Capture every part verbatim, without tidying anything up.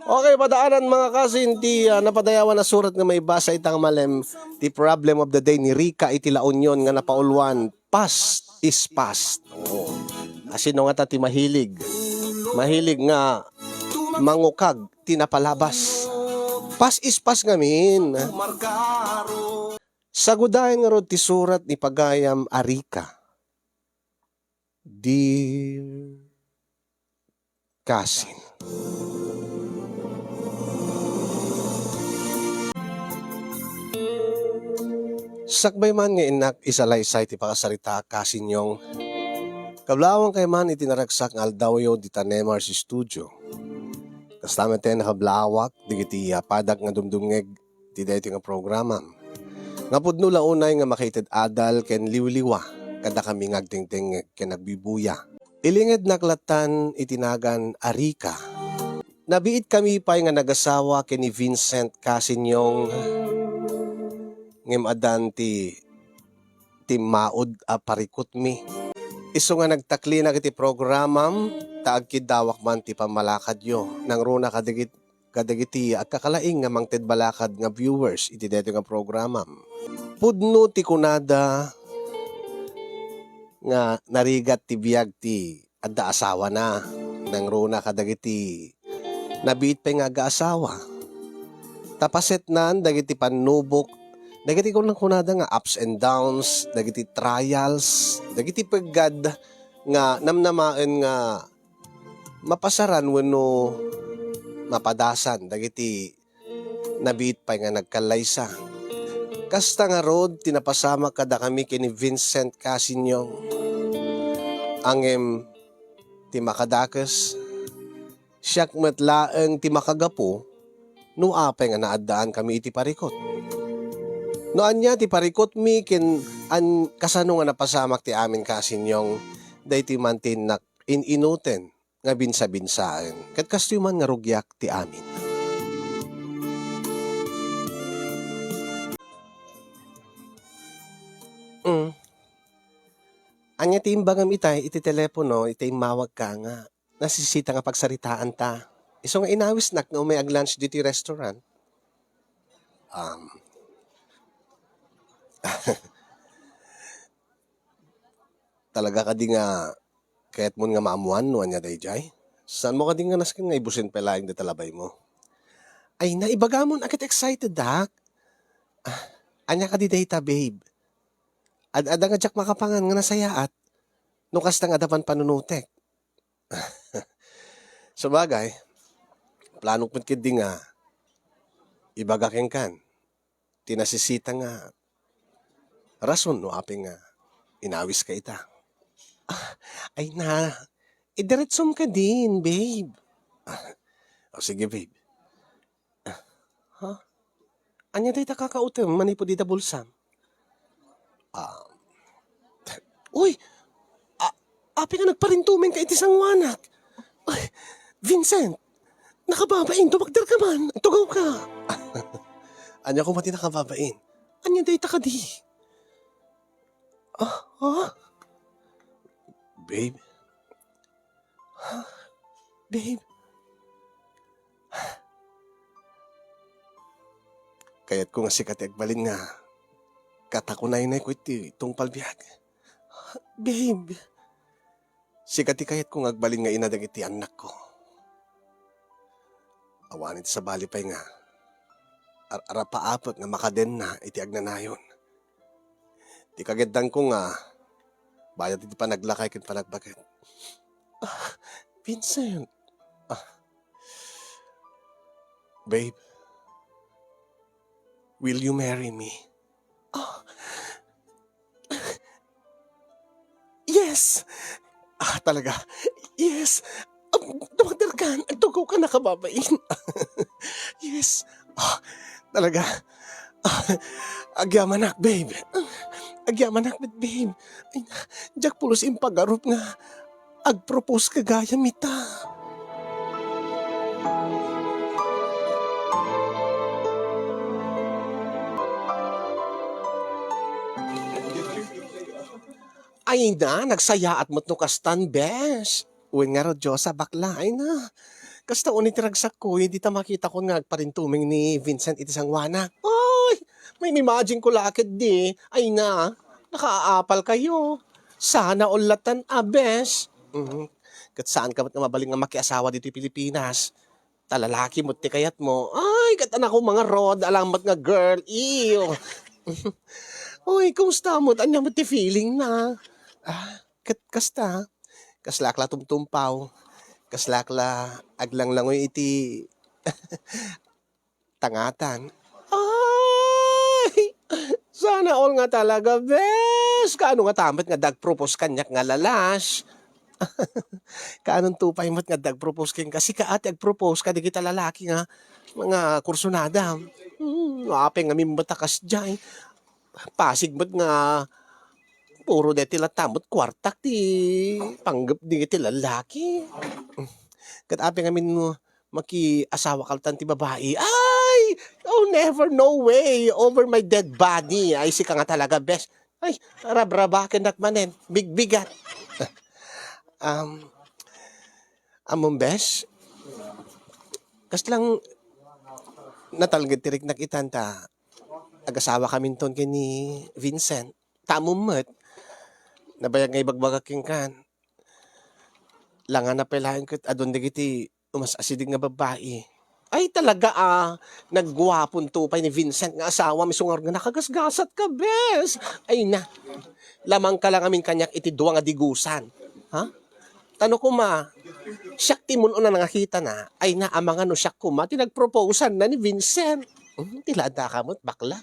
Okay, padaanan, mga kasin, ti, ah, napadayawan a surat nga maibasa ita nga malem, ti problem of the day ni Rica iti La Union nga napauluan, past is past. Oo. Asino ngata ti mahilig? Mahilig nga mangukag ti napalabas. Past is past ngamin. Sagudayen ngarud ti surat ni pagayam a Rica. Dear kasin. Sakbay man nga innak isalaysay ti pakasaritaak, Kasin Yong, kablaawankayo man iti naragsak nga aldawyo dita Nemar's Studio. Kasta met ti nakablawak dagiti, ah, padak nga dumdumngeg ti daytoy nga programam. Nga pudno la unay nga makaited adal ken liwliwa kadakami nga agtengtengngeg ken agbibuya. Ilingednak lattan iti nagan a Rica. Nabiitkami pay nga nagasawa ken ni Vincent, Kasin Yong, ngem addan ti timmaud a parikutmi. Isu nga nagtaklinak iti programam, ta agkiddawak man ti pammalakadyo. Nangruna kadagit-, kadagiti agkakalaing nga mangted balakad nga viewers iti daytoy nga programam. Pudno ti kunada nga narigat ti biag ti adda asawana. Nangruna kadagiti nabiit pay nga agaasawa. Ta pasetnan dagiti pannubok, dagiti kunkunada nga ups and downs, dagiti trials, dagiti peggad nga namnamaen nga mapasaran wenno mapadasan dagiti nabiit pay nga nagkallaysa. Kasta ngarud ti napasamak kadakami ken ni Vincent, Kasin Yong. Ngem ti makadakes, siak met laeng ti makagapu no apay nga naaddaankami iti parikut. No ania ti parikutmi ken an-, kasano nga napasamak ti amin, Kasin Yong, daytoy man ti innak in-inuten nga binsabinsaen, ket kastoy man nga rugiak ti amin. Mm. Ania ti imbagam itay iti telepono, iti immawagka nga nasisita nga pagsaritaanta? Isu nga inawisnak nga umay ag-lunch ditoy restaurant. Um, talaga kadi nga kayatmon nga maammoan no ania daydiay? Saanmo kadi nga nasken nga ibusen pay laeng dayta labaymo? Ay, naibagamon a ket excited, dak. Ah, ania kadi dayta, babe? Ad-adda nga diak makapangan nga nasayaat no kasta nga adda panpanunotek. Sabagay, planok met ketdi nga ibaga kenkan ti nasisita nga rason no apay nga inawiska ita. Ah, ay na, idiretsom kadin, babe. Ah, o sige, babe. Ah, ha? Ania dayta kakaotem manipud ida bulsam? Ah, uy! A-, apay nga nagparintumenka iti sangoanak? Uy, Vincent! Nakababain, dumagderka man! Agtugawka! Ania koma ti nakababain? Ania dayta kadi? Ah, ha? Babe? Ha? Babe? Kayatko nga sika ti agbalin nga katakunaynayko iti tungpal biag. Babe. Sika ti kayatko nga agbalin nga ina dagiti annakko. Awan iti sabali pay nga ar-, arapaapek nga makadenna iti agnanayon. Ti kageddanko nga bayat iti panaglakay ken panagbaket. Ah, Vincent. Ah. Babe, will you marry me? Ah. Yes! Ah, talaga? Yes! Um, dumagderkan, agtugawka, nakababain. Yes! Ah, talaga? Ah, agyamanak, babe. Ah, agyamanak met, babe. Ay, diak pulos impagarup nga agpropose ka gayam ita. Ay na, nagsayaat met no kastan, besh. Wen ngarud, Diyosa, bakla, ay na. Basta unay ti ragsakko, dita makitakon nga agparintumeng ni Vincent iti sangoana. Ay! Maim-imagine ko la ketdi. Ay na, nakaapal kayo. Sana all latan a bes. Mhm. Ket saan ka met nga mabalin nga makiasawa ditoy Pilipinas. Ta lalaki met ti kayatmo. Ay, ket anakko, mangarud, alang met nga girl. Iyo. Uy, kumusta met? Ania met ti feeling na? Ah, ket kasta, kaslak la tumtumpaw. Kaslak la aglanglangoy iti tangatan. Ay! Sana all nga talaga, bes! Kaano nga ta met nga dagpropose kaniak nga lalas? Kaanonto pay met nga dagpropose kenka? Sika a ti agpropose kadagita lalaki nga, nga kursunada. Hmm, apay ngamin met a kasdiay. Pasig met nga puro deti latta met kuartak ti panggep dagiti lalaki. Ket apay ngamin no makiasawa kaltan ti babai. Ay! Oh, never, no way! Over my dead body. Ay, sika nga talaga, bes. Ay, rabrabakennak manen. Bigbigat. Um, ammom, bes? Kaslang natalged ti riknak itan ta agasawa kaminton ken ni Vincent. Ta ammom met, nabayag nga ibagbagak kenkan. Langana pay laeng ket adun dagiti umas-asideg nga babbai. Ay, talaga, ah, nagguaponto pay ni Vincent nga asawam isu ngarud nga nakagasgasat ka, bes. Ay na, lamangka la ngamin kaniak iti dua nga digusan. Ha? Ta no koma, siak ti mun-una nga nakitana, ay na, amangan no siak koma ti nagproposean na ni Vincent. Hmm, ti laadda ka met, bakla.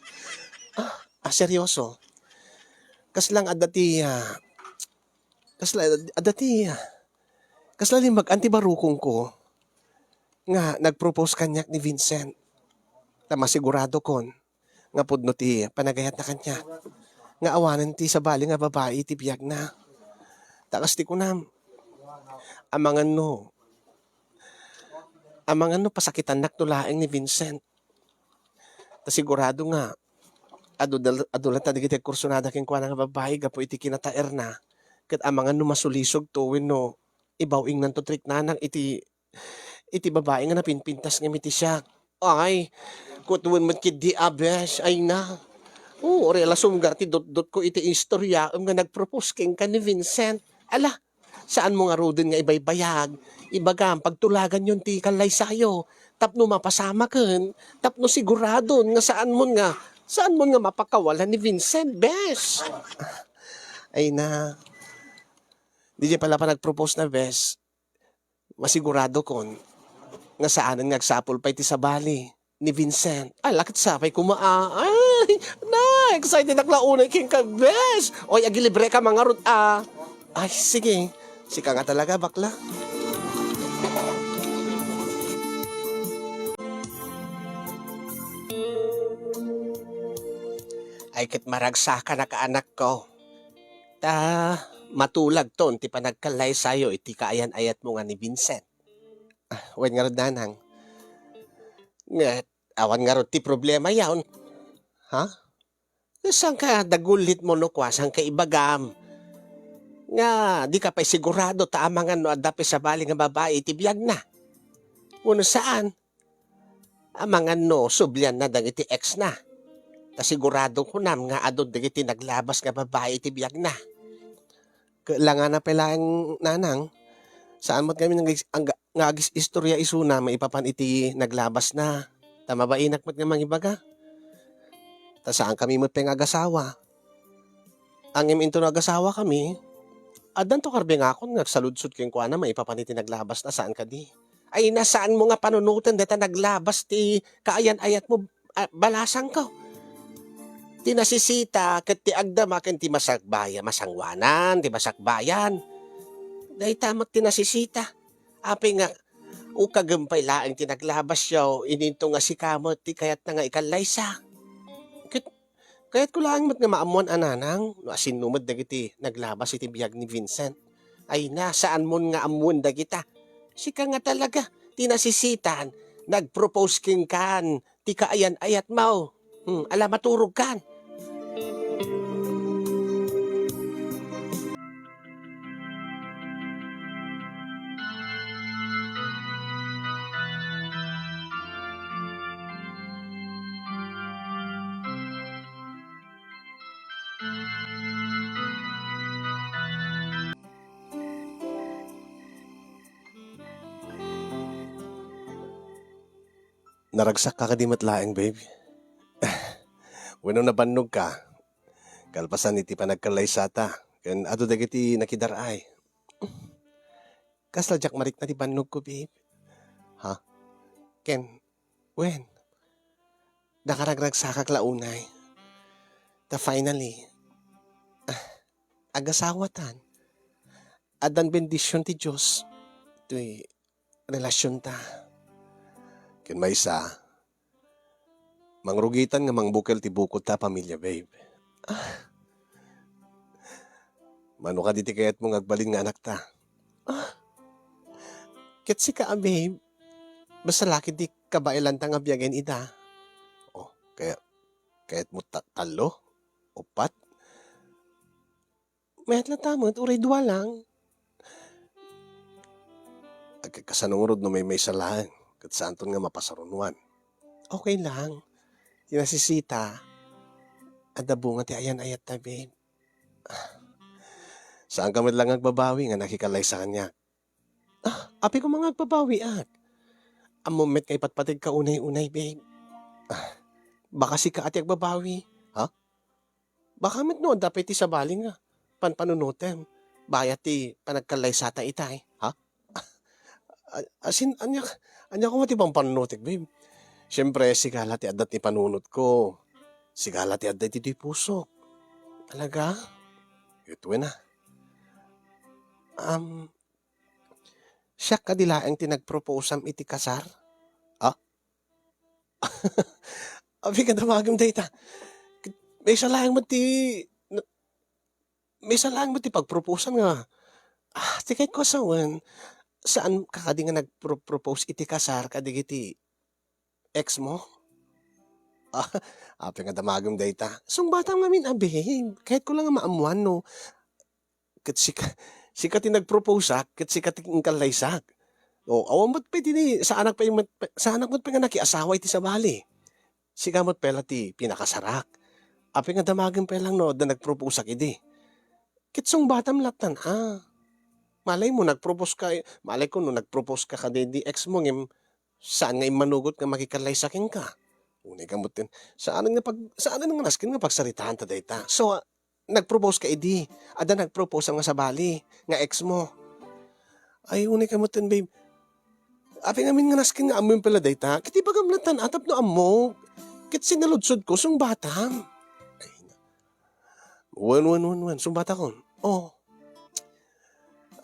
Ah, ah, seryoso. Kasla nga adda ti, ah, kasla adda ti, ah, kasla limbag-an ti barukongko nga nagpropose kaniak ni Vincent. Ta masiguradokon nga pudno ti panagayatna kaniak, nga awanen ti sabali nga babai iti biagna. Ta kas ti kunam, amangan no, amangan no pasakitannakto laeng ni Vincent. Ta sigurado nga adu dal-, adu latta dagiti agkursunada kenkuana nga babbai gapu iti kinataerna, ket amangan no masulisogto wenno ibaw-ingnanto ti riknana iti, iti babai nga napinpintas ngem iti siak. Ay, kutoen met ketdi a bes, ay na. Oo, uray la sumgar ti dutdotko iti istoryaem nga nagpropose kenka ni Vincent. Ala, saanmo ngaruden nga ibaybayag. Ibagam, pagtulaganyon ti kallaysayo. Tapno mapasamaken, tapno siguradon nga saanmon nga, saanmon nga mapakawalan ni Vincent, bes. Ay na. Diay pay la panagpropose na, bes. Masiguradokon nga saanen nga agsapul pay ti sabali ni Vincent. Ay, la ket sapay koma, a. Ay, na, excited ak la unay kenka, bes. Oy, agilibreka mangarud, a. Ay, sige. Sika nga talaga, bakla. Ay, ket maragsakanak a anakko. Ta matulagton ti panagkallaysayo iti kaayan-ayatmo nga ni Vincent. Ah, wen ngarud, nanang. Nget, awan ngarud ti problema yaon. Ha? Saan ka dagullit mo no kua, saan ka ibagam? Nga, di ka pay sigurado ta amangan no adda pay sabali nga babai iti biagna. Wenno saan? Amangan no sublianna dagiti ex na. Ta sigurado kunam nga adu dagiti naglabas nga babai iti biagna. Kailangan na pay laeng, nanang, saan met ngamin nga, nga, nga agis-istorya isuna maipapan iti naglabas na. Ta mabainak met nga mangibaga. Ta saan kami met pay nga agasawa. Ngem inton agasawa kami, addanto karbengakon nga agsaludsod kenkuana maipapan iti naglabas na, saan kadi? Ay, na, saanmo nga panunoten dayta naglabas ti kaayan-ayatmo, a, balasangko. Ti nasisita ket ti agdama ken ti masakbaya-, masangoanan ti masakbayan. Dayta met ti nasisita. Apay nga, ukagem pay laeng ti naglabasyo, ininto nga sika met ti kayatna nga ikallaysa. Ket kayatko laeng met nga maammuan a, nanang, no asinno met dagiti naglabas iti biag ni Vincent. Ay na, saanmon nga ammoen dagita. Sika nga talaga ti nasisitan, nagpropose kenkan ti kaayan-ayatmo. Hmm, ala, maturogkan. Naragsakka kadi met laeng, babe? Wenno nabannogka kalpasan iti panagkallaysata ken adu dagiti nakidar-ay? Kasla diak marikna ti bannogko, babe. Ha? Ken, wen, nakaragragsakak la unay. Ta finally, ah, agasawatan. Addan bendision ti Dios toy relasionta. Ken maysa, mangrugitan nga mangbukel ti bukodta a pamilia, babe. Ah. Mano kadi ti kayatmo nga agbalin nga anakta? Ah. Ket sika a, babe, basta la ketdi kabaelanta nga biagen ida. Oh, kaya, kayatmo ta-, tallo? Uppat? Mayat latta met, uray dua lang. Agkasano ngarud no maymaysa laeng, ket saanton nga mapasarunoan? Okay lang. Ti nasisita, adda bunga ti ayan-ayatta, babe. Saanka met la nga agbabawi nga nakikallaysa kaniak. Ah, apay koma nga agbabawiak? Ammom met nga ipatpategka unay-unay, babe. Ah, baka sika a ti agbabawi, ha? Baka met no adda pay ti sabali nga panpanunotem, bayat ti panagkallaysata itay, ha? A-, asin, ania, ania koma ti panpanunotek, babe? Siempre, sika la ti adda ti panunotko. Sika la ti adda iti pusok. Talaga? Ket wen a. Um, siak kadi laeng ti nagproposam iti kasar? Ah? Apay nga damagem dayta? Maysa laeng met ti, na-, maysa laeng met ti pagproposam nga, ah, ti kayatko a sawen, saanka kadi nga nagpro-, propose iti kasar kadagiti ex mo? Ah, apay nga damagem dayta? Sungbatam ngamin a, babe. Kayatko lang nga maammuan no ket sika, sika ti nagproposeak, ket sika ti inkallaysak. O, awan met pay ti, saanak pay met, saanak met pay nga nakiasawa iti sabali. Sika met pay la ti pinakasarak. Apay nga damagem pay lang no adda nagproposeak idi? Ket sungbatam lattan a. Malay mo, nagpropose ka, malay ko no nagpropose ka kadaydi ex mo, ngem saan nga immanugot nga makikallaysa kenka. Unay ka met, saan nga pag-, saan nga nasken nga pagsaritaan ta dayta. So, ah, nagpropose ka idi. Adda nagpropose nga sabali, nga ex mo. Ay, unay ka met, babe. Apay ngamin nga nasken nga ammo yung pala dayta. Ket ibagam lattan a tapno ammo. Ket sinaludsod ko, sungbatam. Ay, na. Wen, wen, wen, wen. Sungbatakon. Oh.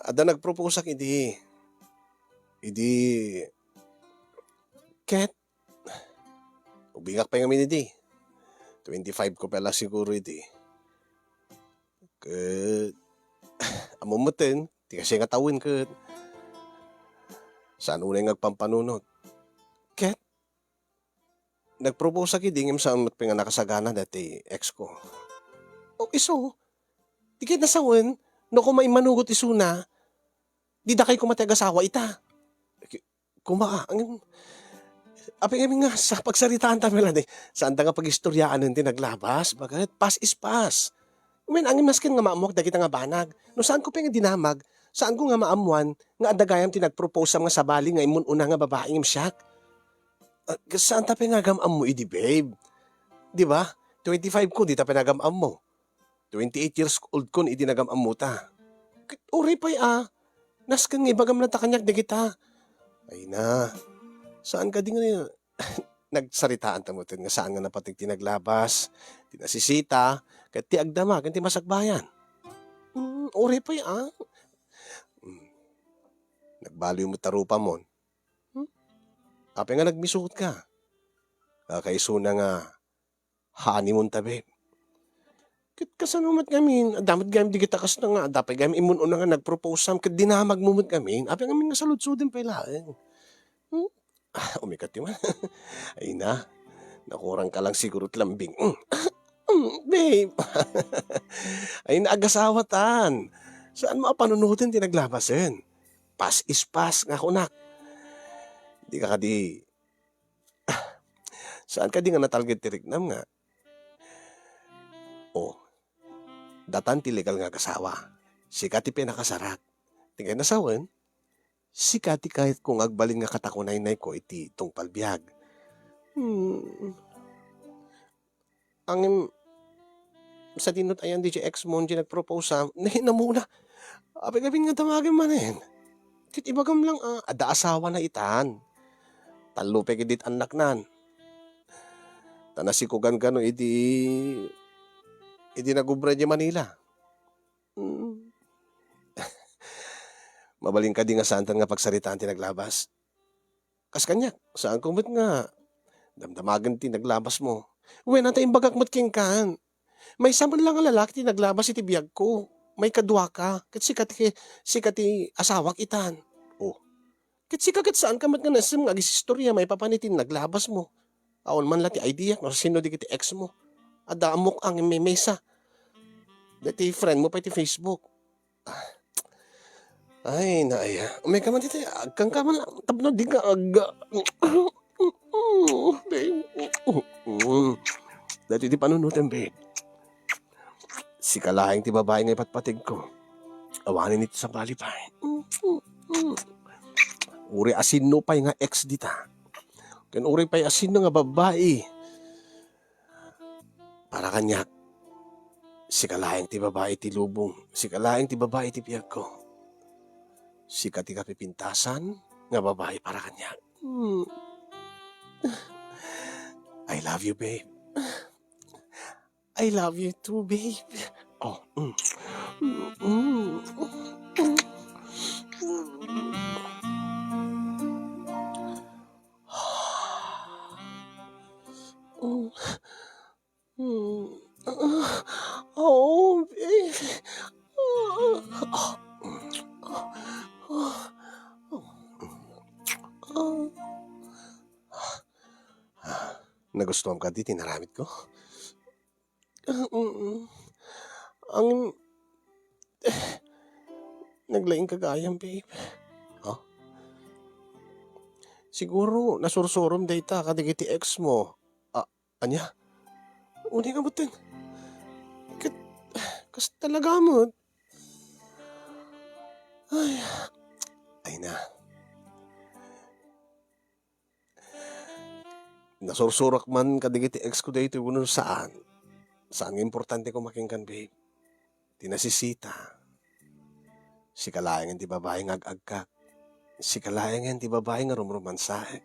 Adda nagproposeak idi. Idi. Ket ubingak pay ngamin idi. Twenty-five ko pay la siguro idi. Ket, ammom metten, ti kasi nga tawen ket saan unay nga agpampanunot. Ket, nagproposeak idi ngem saan met pay nga nakasagana daytoy ex ko. O, isu, di ket nasawen, no koma immanugot isuna, di dakay koma ti agasawa ita. Ki-, koma, ah, ngem, apay ngamin nga sa pagsaritaan ta met la di, saan ta nga pagistoriaan ti naglabas, baket, past is past. Wen, ngem nasken nga maammuak dagita nga banag. No saan ko pay nga dinamag, saan ko nga maammuan nga adda gayam ti nagproposam nga sabali nga immun-una nga babai ngem siak. Ah, saan ta pay nga agam-ammo idi, babe? Di ba? Twenty-five ko, di ta pay nga agam-ammo. Twenty-eight years old kon idi nagam-ammo ta. Ket uray pay a, nasken nga ibagam latta kaniak dagita. Ay na, saan kadi nga nagsaritaan ta metten nga saan nga napateg ti naglabas, ti nasisita, ket ti agdama ken ti masakbayan. Hmm, uray pay a. Hmm. Nagbaliw met ta rupamon. Hmm? Apay nga nagmisuot ka? Kakaisuna nga honeymoon ta, babe. Ket kasano met ngamin? Adda met gayam dagita kasta nga, adda pay gayam immun-una nga nagproposam, ket dinamagmo met ngamin. Apay ngamin nga saludsoden pay laeng? Hmm? Ah, umikat ti man. Ay na, nakurang ka lang siguro ti lambing. Mm. Mm, babe. Ay na, agasawatan. Saan mo a panunoten ti naglabasen? Past is past nga kunak. Di ka kadi, saan kadi nga natalged ti riknam nga, oh, datan ti legal nga agasawa. Sika ti pinakasarak. Ti kayat nasawen, sika ti kayatko nga agbalin nga katakunaynayko iti tungpal biag. Hmm. Ngem, sadino ti ayan diay ex mo diay nagpropose, a? Nahinamuna. Apay gamin nga damagem manen? Ket ibagam lang, a, adda asawana itan. Tallo pay ketdi ti annaknan. Ta nasikogan kano idi, idi nagobra idiay Manila. Hmm. Mabalin kadi nga saantan nga pagsaritaan ti naglabas? Kas kaniak, saanko met nga damdamagen ti naglabasmo. Wen, ata imbagak met kenka. Maysa man la nga lalaki ti naglabas iti biagko. Maikaduaka, ket sika ti, sika ti asawak itan. Oh. Ket sika ket saanka met nga naisem nga agisistorya maipapan iti naglabasmo. Awan man la ti ideak no sino dagiti ex mo. Adda ammok a ngem maymaysa. Dagiti friend mo pay ti Facebook. Ah. Ay, naaya. Umayka man ditoy, agkanka man lang tapno dika agga-, babe. Daytoy ti panunotem, babe. Sika laeng ti babai nga ipatpategko. Awanen iti sabali pay. Uray a sino pay nga ex dita. Ken uray pay a sino nga babai. Para kaniak, sika laeng ti babai ti lubong, sika laeng ti babai ti biagko. Sika ti kapipintasan nga babai para kaniak. Hmm. I love you, babe. I love you too, babe. Oh, mm. Mm. Mm. Mm. Oh, babe. Nagustuam kadi ti inaramidko? Ah, mm. Ang, eh, naglaingka gayam, babe. Oh? Siguro, nasursurom dayta kadagiti ex mo. Ah, ania? Uni nga metten? Ket, kas talaga met? Ay, ay na. Nasursurak man kadagiti ex ko daytoy wenno saan. Saan nga importante koma kenkan, babe. Ti nasisita, sika laengen ti babai nga ag-agkak. Sika laengen ti babai nga rumromansaek.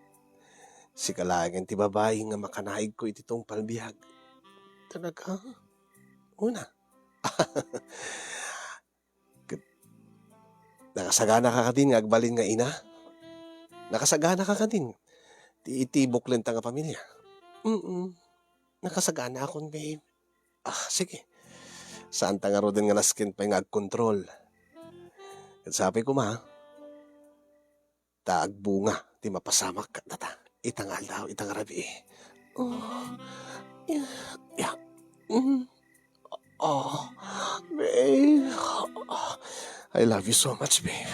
Sika laengen ti babai nga makanaigko iti tungpal biag. Talaga? Una. Ket nakasaganaka kadin nga agbalin nga ina? Nakasaganaka kadin ti iti buklenta nga pamilia? Mm. Nakasaganaakon, babe. Ah, sige. Saanta ngaruden nga nasken pay nga agkontrol. Ket sapay koma, ta agbunga ti mapasamak kadata ita nga aldaw, ita nga rabii. Oh, ya, ya, mm. Oh, babe. I love you so much, babe.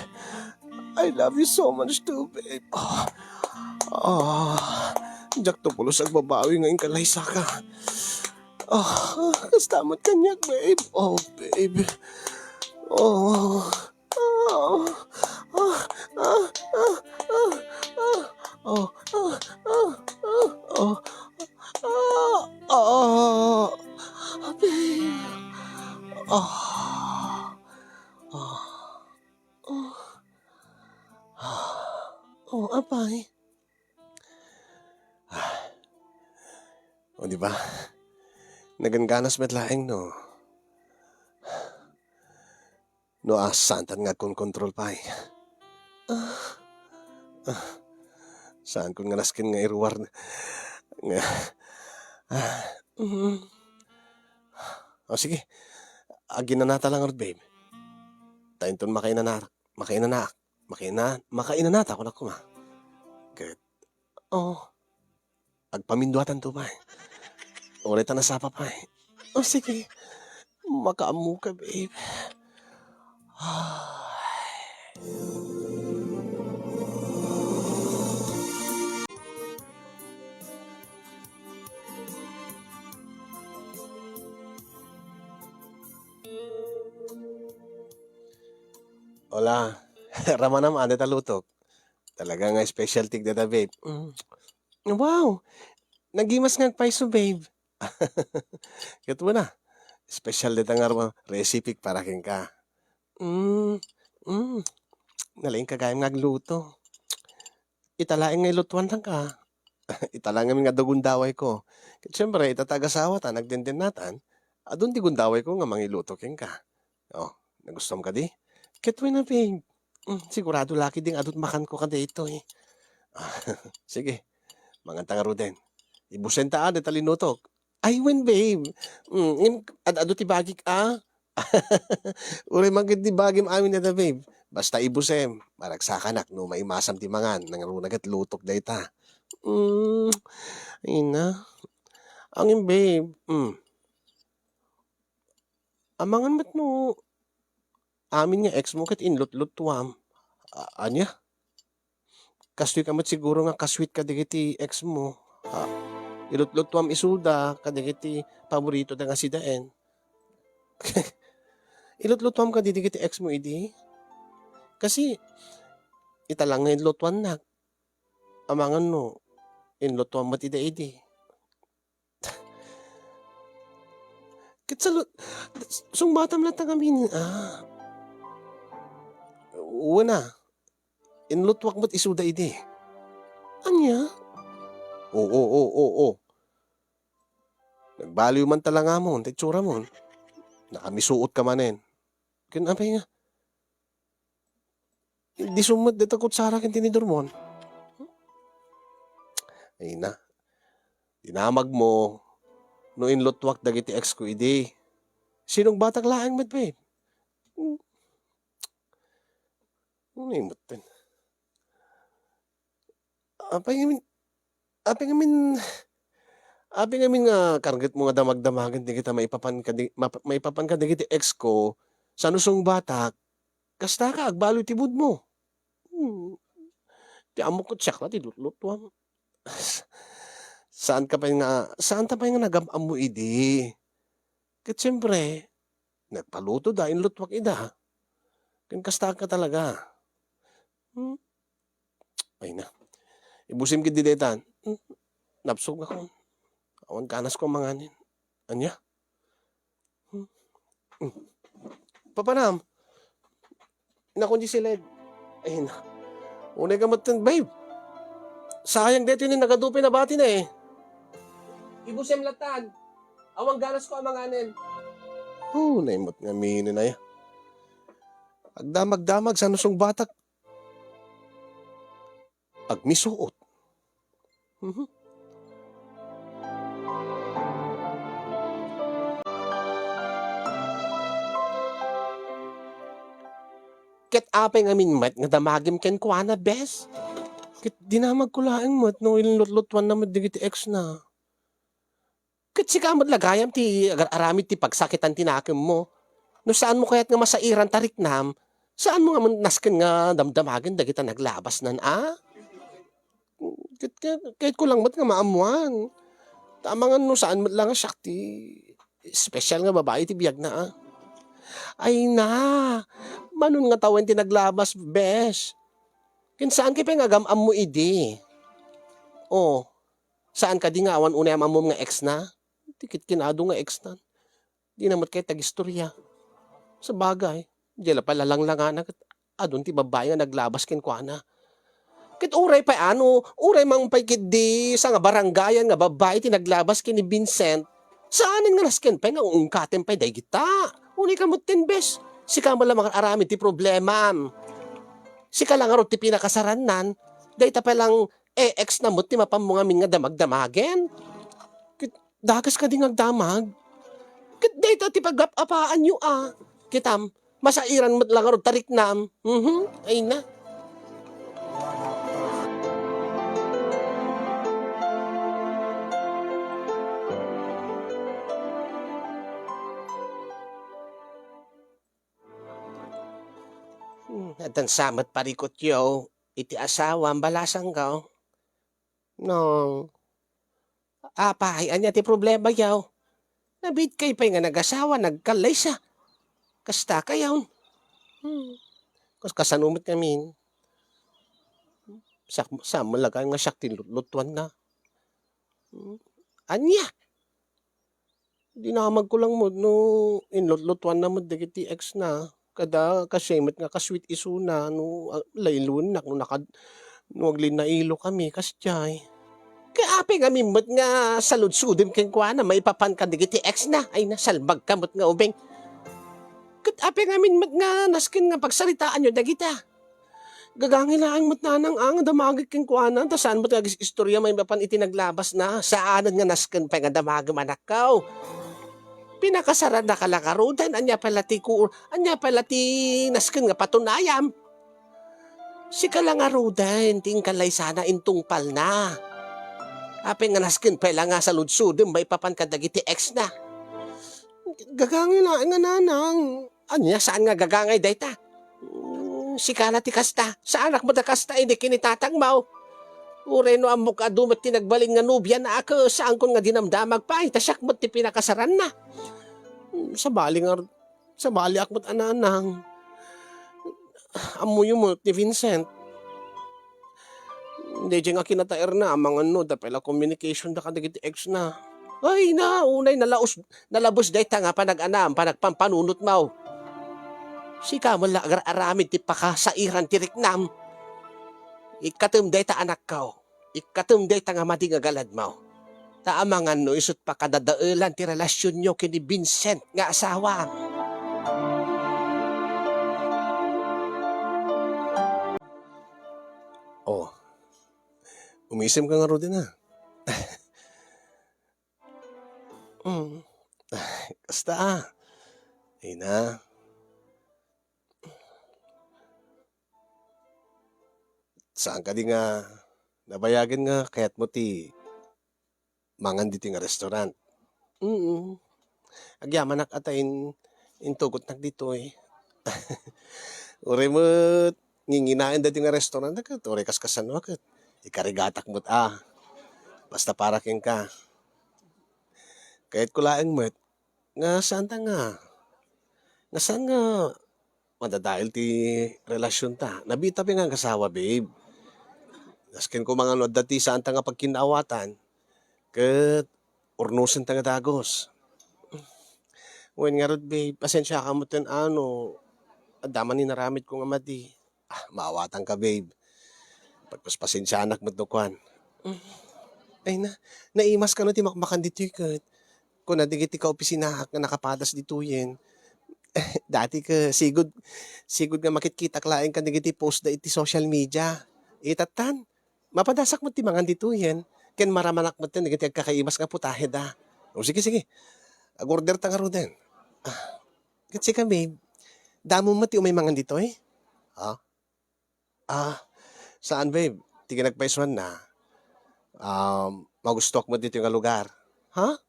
I love you so much too, babe. Oh, oh. Diakto pulos agbabawi nga inkalaysaka. Oh, kasta met kaniak, babe. Oh, babe. Oh. Oh, apay. Ah. O, di ba? Nagangganas met laeng, no? No, a, saantan nga agkonkontrol pay. Ah, ah, saankon nga nasken nga iruar nga, ah, mm. O, sige. Aginanata lang ngarud, babe. Ta inton makainana-, makainanaak, makaina-, makainanata, kunak koma. Ket, oh, agpaminduatanto pay. Uray ta nasapa pay. O, sige. Makaammoka, babe. Ay. Hola. Ramanam, ania ta lutok? Talaga nga specialty dayta, babe. Mm. Wow! Nagimas nga agpayso, babe. Ket wen a, espesyal dayta nga recipe para kenka. Mm, mm. Nalaingka gayam nga agluto. Ita laeng nga ilutuannaka. Ita laeng ngamin nga adda gundawayko. Ket siempre, ita ta agasawata, nagdendennatan, adun ti gundawayko nga mangiluto kenka. Oh, nagustuam kadi? Ket wen a, babe. Mm, sigurado la ketdi nga adun makanko kadaytoy. Sige, manganta ngaruden. Ibusenta a dayta linutok. Ay, wen, babe. Mm, ngem ad-adu ti bagik a. Uray man ketdi bagim amin dayta, babe. Basta ibusem, maragsakanak no maimasam ti mangan, nangruna ket lutok dayta. Mm, ay na. Ngem, babe, mm. Amangan met no amin nga ex mo ket inlutlutuam. A-, ania? Kastoy ka met siguro nga ka-sweet kadagiti ex mo. Ah, ilutlutuam isuda kadagiti paboritoda nga sidaen. Ilutlutuam kadi dagiti ex mo idi? Kasi, ita lang nga inlutuannak. Amangan no, inlutuam met ida idi. Ket sa lu-, sungbatam latta ngamin, ah. Wen a, inlutuak met isuda idi. Ania? Oo, oo, oo, oo. Nagbaliw man talangamon, ti itsuramon. Nakamisuot ka manen. Ken apay nga, disom met dayta kutsara ken tinidormon. Ay na. Dinamag mo no inlutuak dagiti ex ko idi. Sinungbatak laeng met, babe. Hmm. Ano yung mutin? Apay ngamin, apay ngamin, apay ngamin nga karget mo nga damagdamagen dagita maipapan kadi-, map-, maipapan kadagiti ex ko, sa nusungbatak, kasta ka, agbaloy ti budmo. Hmm. Ti ammok ket siak la ti lutlutuam. Saan ka pay nga, saan ta pay nga nagam-ammo idi? Ket siempre, nagpaluto da, inlutuak ida. Ken kasta ka talaga. Hmm? Ay na. Ibusim ket di daytan. Hmm? Napsog ako. Awan ganas ko manganin. Ania? Hmm. Hmm. Papanam. Nakon di siled. Ay na. Unay ka met ten, babe. Sayang daytoy ni nagadupi nabati na eh. Ibusem latan. Awan ganas ko a manganen. Oh, naimot nga minin ay. Agdamag-damag sa nusungbatak. Agmisuot. Mhm. Ket apay ngamin met nga damagem kenkuana, bes? Ket dinamagko laeng met no inlutlutuanna met dagiti ex na. Ket sika met la gayam ti agar-aramid ti pagsakitan ti nakemmo. No saanmo kayat nga masairan ta riknam, saanmo nga met nasken nga damdamagen dagita naglabasnan a? Ket, ket, ket ko lang met nga maammuan. Ta amangan no saan met la nga siak ti espesyal nga babai ti biagna a. Ay na, manon nga tawen ti naglabas, bes. Ken saan kay pay nga agam-ammo idi? Oh, saan kadi nga awan unay am-ammom nga ex na? Ti ket kin-adu nga ex na. Dina met kayat agistorya. Sabagay, diay la pay lalanglangana ket adun ti babbai nga naglabas kenkuana. Ket uray pay ano, uray man pay ketdi sa nga barangayan nga babbai ti naglabas ken ni Vincent, saanen nga nasken pay nga uungkatem pay daygita. Unay ka met ten bes, sika met la mangar-aramid ti problemam. Sika la ngarud ti pinakasarannan, dayta pay lang e-ex na met ti mapanmo ngamin nga damagdamagen. Ket dakes kadi nga agdamag? Ket dayta ti pagap-apaanyo a. Kitam, masairan met la ngarud ta riknam. Mhm, ay na. Hmm, addan sa met parikutyo iti asawam, balasangko. No. Apay, ania ti problemayo? Nabiitkay pay nga nagasawa, nagkallaysa. Kasta kayon. Hmm. Kas-, kasano met ngamin? Siak, saan met la gayam nga siak ti lutlutuanna. Ania? Dinamagko lang met no inlutlutuanna met dagiti ex na. Kada kasay met nga ka-sweet isuna no, ah, layluennak no nakad-, no aglinnailo kami, kasdiay. Ket apay ngamin met nga saludsodem kenkuana maipapan kadagiti ex na? Ay, nasalbag ka met nga ubing. Ket apay ngamin met nga nasken nga pagsaritaanyo dagita? Gagangay laeng met nanang a nga damagek kenkuana, ta saan met nga agis-istorya maipapan iti naglabasna. Saanen nga nasken pay nga damagem, anakko. Pinakasarannaka la ngaruden, ania pay la ti ku-, ania pay la ti nasken nga patunayam? Sika la ngaruden ti inkalaysana intungpalna. Apay nga nasken pay la nga saludsodem maipapan kadagiti ex na? Gagangay laeng a nanang. Ania, saan nga gagangay dayta? Mm, sika la ti kasta. Saanak met a kasta idi kinitatangmo. Uray no ammok a adu met ti nagbalin nga nobiana, a ket saankon nga dinamdamag pay, ta siak met ti pinakasaranna. Mm, sabali nga, sabaliak met a nanang. Ammoyo met ni Vincent. Daydiay nga kinataerna, amangan no, adda pay la communication da kadagiti ex na. Ay na, unay nalaus-, nalabes dayta nga panag-anam, panagpampanunotmo. Sika met la agar-aramid ti pakasairan ti riknam. Ikkatem dayta, anakko. Ikkatem dayta nga madi nga galadmo. Ta amangan no isut' pakadadaelan ti relasionyo ken ni Vincent nga asawam. Oh, umisim ka ngaruden a. Mm. Kasta a. Ay na. Saan kadi nga nabayagen nga kayatmo ti mangan ditoy nga restaurant? Mm. Agyamanak a ta in-, intugotnak ditoy. Uray met nginginaen daytoy nga restaurant ket uray kaskasano ket ikarigatak met a. Basta para kenka. Kayatko laeng met nga saanta nga, nga saan nga madadael ti relasionta. Nabiit pay nga agasawa, babe. Nasken koma nga no adda ti saanta nga pagkinaawatan, ket urnosenta nga dagus. Wen ngarud, babe, pasensiaka metten a no adda man inaramidko nga madi. Ah, maawatanka, babe. Pagpaspasensianak met no kuan. Mm. Ay na, naimas kano ti makmakan ditoy ket kuna dagiti kaopisinaak nga nakapadas ditoyen. Dati ket sigud, sigud nga makitkitak laeng kadagiti post da iti social media. Itattan, mapadasak met ti mangan ditoyen, ken maramanak met dagiti agkakaimas nga putaheda. O, sige, sige. Ag-order ta ngaruden. Ah, ket sika, babe, damo met ti umay mangan ditoy? Ha? Ah, saan, babe. Ti kinagpaisuanna, um, magustuak met ditoy nga lugar. Ha?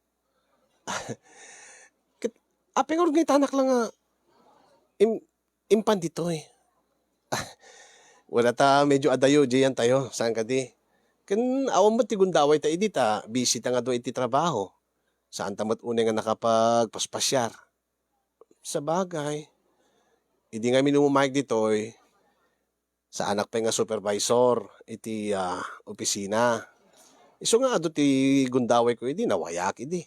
Ket, apay ngarud nga itanak la nga im-, impan ditoy? Wen a ta medyo adayo diayen tayo, saan kadi? Ken awan met ti gundaway ta idi ta busy ta nga dua iti trabaho. Saan ta met unay nga nakapagpaspasiar. Sabagay, idi ngamin umumayag ditoy, saanak pay nga supervisor iti, ah, opisina. Isu nga adu ti gundawayko idi, nawayaak idi.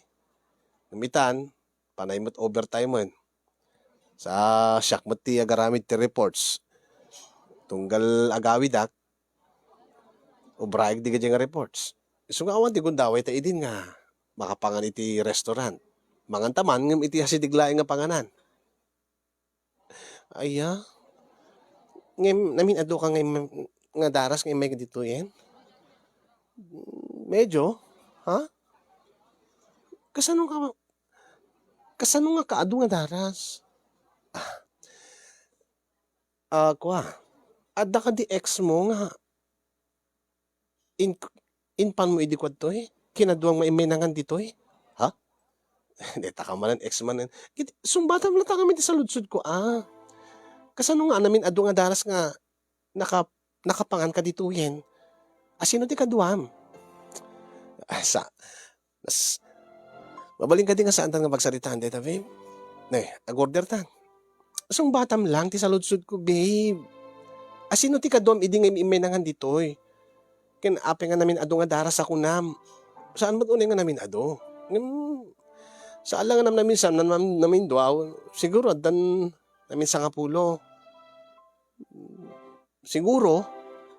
Ngem itan, panay met overtime-en. Sa siak met ti agaramid ti reports. Tunggal agawidak, ubraek dagiti nga reports. Isu nga awan ti gundaway ta idin nga makapangan iti restaurant. Mangan ta man ngem iti asideg laeng nga panganan. Aya? Ngem namin-adu ka nga im-, nga daras nga immay ditoyen? Medyo. Ha? Kasano ka, kasano nga kaadu nga daras? Ah. Ah, kua, adda kadi ex mo nga in-, impanmo idi kuadtoy? Kinaduam nga immay nangan ditoy? Ha? Dayta ka manen, ex manen. Ket sungbatam latta ngamin ti saludsodko, ah. Kasano nga namin-adu nga daras nga naka-, nakapangan ka ditoyen? Asino ti kaduam? Ah, sa-, Nas-, mabalin kadi nga saantan nga pagsaritaan dayta, babe? Ne, ag-order ta. Sungbatam lang ti saludsodko, babe. Asino ti kaduam idi nga im-immay nangan ditoy? Ken apay nga namin-adu nga daras a kunam? Saan met unay nga namin-adu. Ngem, saan la nga nam-, naminsan, nam-, nam-, naminduaw. Siguro, addan namin sangapulo. Siguro?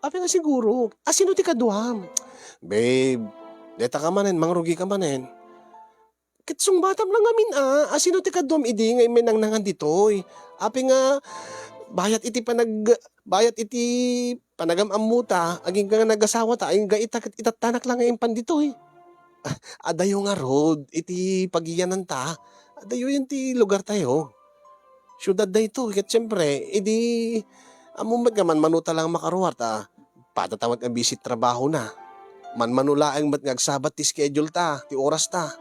Apay nga siguro? Asino ti kaduam? Babe, deta ka manen, mangrugi ka manen. Ket sungbatam lang ngamin a, asino ti kaduam idi nga immay nangnangan ditoy? Apay nga bayat iti panag-, bayat iti panagam-ammota, agingga nga nagasawa ta, agingga ita ket itattanak lang nga impan ditoy. Adayo ngarud iti pagiyananta, adayo yan ti lugartayo. Siudad daytoy, ket siempre, idi ammom met nga manmano ta lang makaruar ta, padata met nga busy trabahona. Manmano laeng met nga agsabat ti schedule ta, ti oras ta.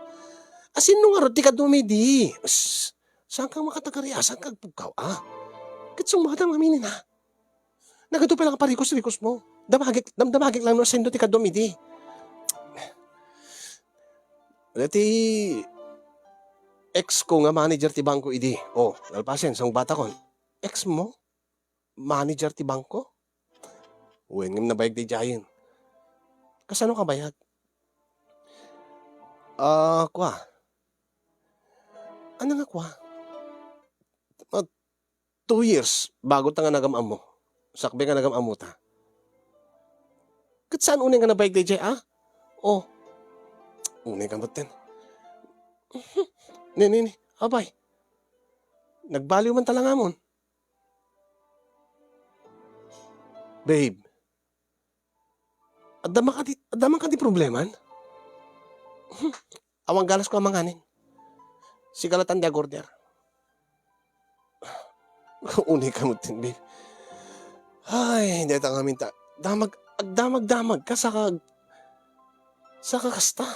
Asino ngarud ti kaduam idi? Ss, saan ka makatagari, a? Saan ka agpugkaw, a? Ket sungbatam ngamin a. Nagadu pay lang a parikos-rikos mo. Damagek, damdamagek lang no asino ti kaduam idi. Dati ex ko nga manager ti bangko idi. O, nalpasen, sungbatakon. Ex mo? Manager ti bangko? Wen, ngem nabayag daydiayen. Kasano ka bayag? A, kua. Ania nga kua? A, two years bago ta nga nagam-ammo. Sakbay nga nagam-ammo ta. Ket saan unay nga nabayag daydiay, a? O. Unay ka metten. Ni, ni, ni. Apay. Nagbaliw man ta la ngamon. Babe, adda man kadi, adda man kadi probleman? Awan galas ko a manganen. Sika latan ti agorder. Unay ka met, babe. Ay, dayta ngamin ta. Damag, agdamagdamag ka, saka, saka kasta.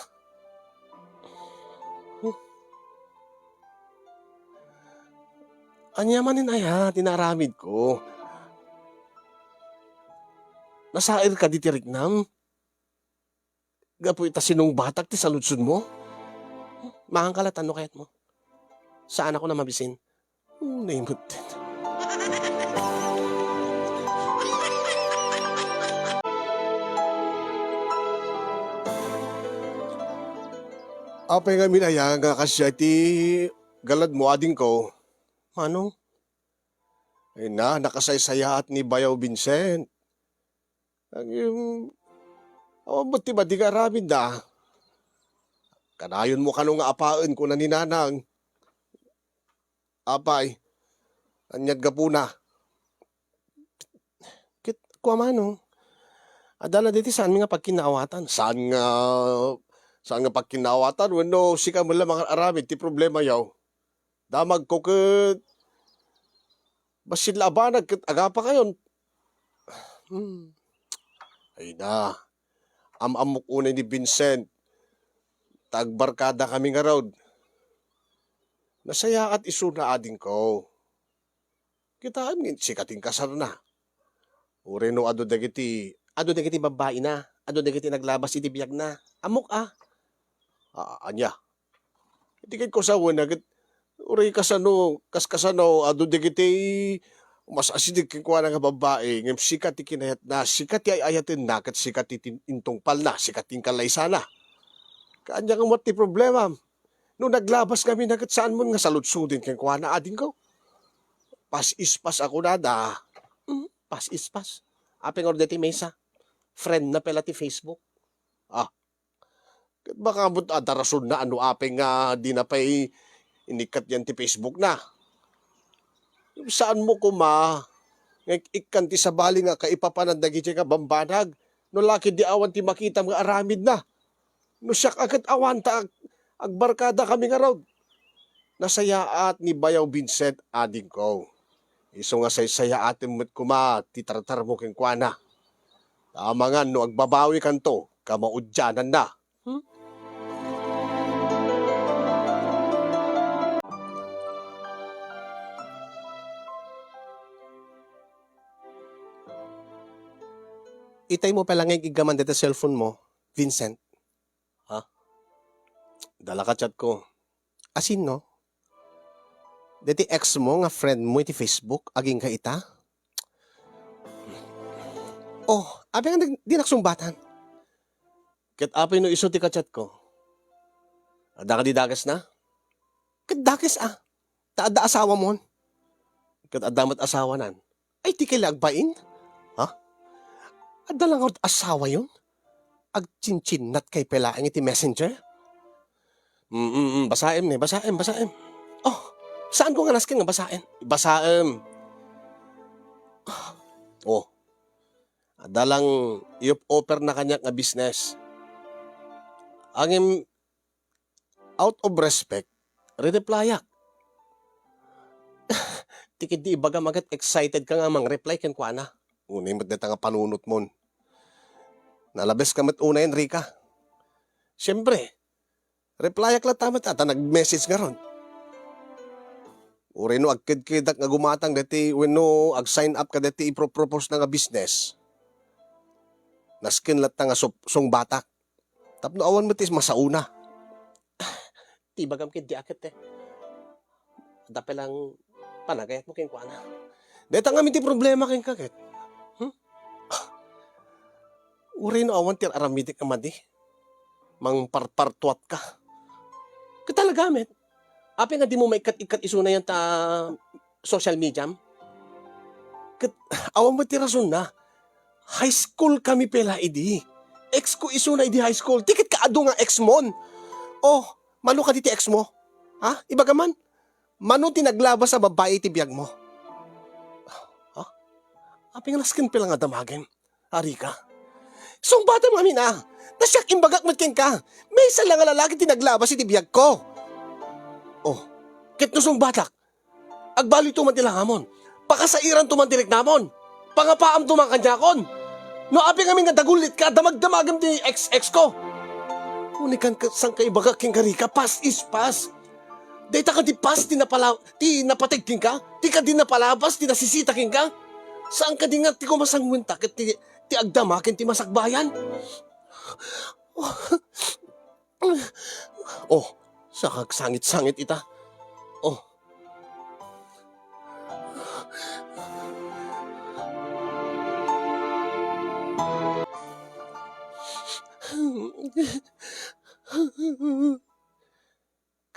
Ania manen aya ti naaramid ko? Nasair kadi ti riknam? Gapu ita sinungbatak ti saludsodmo? Mangan ka latan no kayatmo. Saan ako na mabisin. Unay met. Apay ngamin aya nga kasdiay ti galadmo, adingko? Manong? Ay na, nakasaysayaat ni Bayaw Vincent. Ngem, awan met ti madi nga aramidna. Kanayonmo kano nga apaen, kuna ni Nanang. Apay, ania't gapuna? Ket kua, Manong, adda na daytoy saanmi nga pagkinnaawatan. Saan nga, saan nga pagkinnaawatan? Wenno sika met la mangan-aramid ti problemayo? Damagko ket bassit la a banag ket agapakayon. Hmm. Ay na, am-ammok unay ni Vincent ta agbarkadakami ngarud. Nasayaat isuna, adingko. Kitaem nga sika ti inkasarna. Uray no adu dagiti, adu dagiti babbaina, adu dagiti naglabas iti biagna. Ammok a. A-, ania? Iti ket kusawen a ket uray kasano, kas kasano, adu dagiti mas asideg kenkuana nga babbai, ngem sika ti kinayatna, sika ti ay-ayatenna, ket sika ti tin-, intungpalna, sika ti inkalaysana. Kaanya nga met ti problemam? No naglabas ngamin a ket saanmon nga saludsoden kenkuana, adingko? Pas-ispas a kunada. Mm, pas-ispas. Apay ngarud daytoy maysa? Friend na pay la ti Facebook. Ah, ket baka met adda rasonna a no apay nga dina pay inikkat yan ti Facebook na. Saanmo koma nga ik-, ikkan ti sabali nga kaipapanan dagiti nga bambanag, no la ketdi awan ti makitam nga aramidna. No siak a ket awan ta ag-, agbarkadakami ngarud. Nasayaat ni Bayaw Vincent, adingko. Isu nga saysayaatem met koma ti tartarmo kenkuana. Amangan no agbabawikanto, kamaudiananna. Hmm? Itaymo pay la nga iggaman dayta cellphone mo, Vincent. Ha? Dala ka chat ko. Asinno? Daytoy ex mo nga friend mo iti Facebook, agingga ita? Oh, abi nga nag-, di naksungbatan. Ket apay no isu ti ka-chat ko? Adda kadi dakesna? Ket dakes a. Ta adda asawamon. Ket adda met asawanan. Ay, ti kay la agbain? Ha? Adda la ngarud asawayon? Agchinchinnat kay pay laeng iti messenger? Mm, mm, mm. Basaem ni, basaem, basaem. Oh, saan ko nga nasken nga basaen? Basaem. Oh. Adda lang i-offer na kaniak nga business. Ngem, out of respect, re-replyak. Ti ketdi ibagam a ket excited ka nga mangreply kenkuana. Unay met dayta nga panunotmon. Nalabes ka met unay, Enrica. Siempre, replyak latta met a ta nag-message ngarud. Uray no agkedkedak nga gumatang daytoy wenno ag-sign up kadaytoy ipro-propose na nga business, nasken latta nga sup-, sungbatak. Tapno awan met ti masaona. Ti ibagam ketdi a ket, eh. Adda pay lang panagayatmo kenkuana. Dayta ngamin ti problema kenka ket. Hmm? Uray no awan ti ar-aramidek a madi, mangparpartuatka. Ket talaga met, apay nga dimo maikkat-ikkat isuna yan ta social mediam? Ket awan met ti rasonna. High school kami pay la idi. Ex ko isuna idi high school. Ti ket ka adu nga ex mon. Oh, mano kadi ti ex mo? Ha? Ibagam man, mano ti naglabas a babbai iti biag mo? Ha? Apay nga nasken pay la nga damagen, Enrica? Sungbatam ngamin a. Ta siak imbagak met kenka. Maysa la nga lalaki ti naglabas iti biag ko. Oh, ket no sungbatak, agbaloyto man ti langamon. Pakasairanto man ti riknamon. Pangapaamto man kaniakon. No apay ngamin nga dagullitka, damagdamagem ti ex-ex ko. Uray ket saan ka ibagak kenka, Rica, past is past. Dayta kadi past ti napala-, ti napateg kenka? Ti kadi napalabas ti nasisita kenka? Saan kadi nga ti kumasangwenta ket ti, ti agdama ken ti masakbayan? Oh, saan ka agsangit-sangit ita? Oh.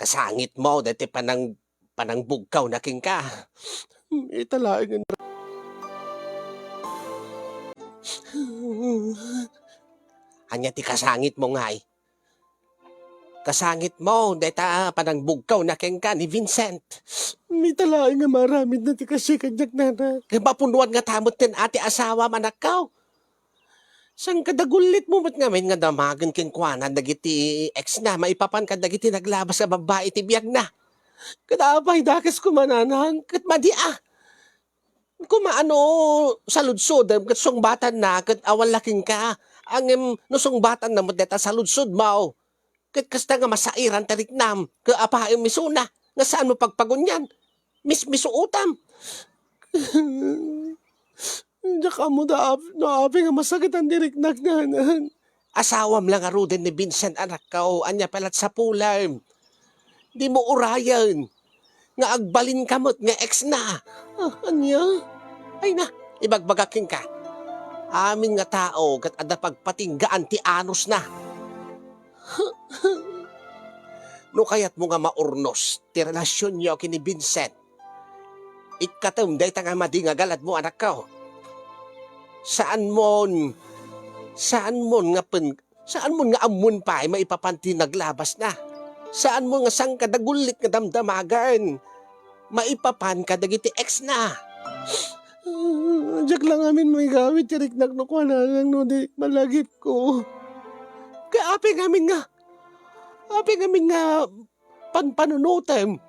Kasangitmo daytoy panang-, panangbugkawna kenka. Ita laeng nga Ania ti kasangitmo ngay? Kasangitmo dayta panangbugkawna kenka ni Vincent. Ita laeng nga maaramidna ti kasdiay kaniak, nana. Ket mapunuan ngata met ti asawam, anakko. Saan ka dagullitmo met ngamin nga damagen kenkuana dagiti ex na maipapan kadagiti naglabas a babbai iti biagna? Ket apay, dakes koma, nanang, ket madi a. Koma, ano, saludsodem ket sungbatanna ket awan la kenka. Ngem no sungbatanna met dayta saludsodmo, ket kasta nga masairan ti riknam, ket apaem isuna, nga saanmo pagpagunian? Mismisuotam. Diak ammo da ap-, no apay nga masakitan ti riknak, nanang. Asawam la ngaruden ni Vincent, anakko, ania pay la ti sapulem? Dimo urayen nga agbalinka met nga ex na. Ah, ania? Ay na, ibagbagak kenka. Amin nga tao ket adda pagpatinggaan ti anusna. No kayatmo nga maurnos ti relasionyo ken ni Vincent, ikkatem dayta nga madi nga galadmo, anakko. Saanmon, saanmon nga pen-, saanmon nga ammoen pay maipapan ti naglabasna. Saanmon nga saan ka dagullit nga damdamagen maipapan kadagiti ex na. Ah, diak la ngamin maigawid ti riknak no kuana, nanang, no di malagipko. Ket apay ngamin nga, apay ngamin nga panpanunotem?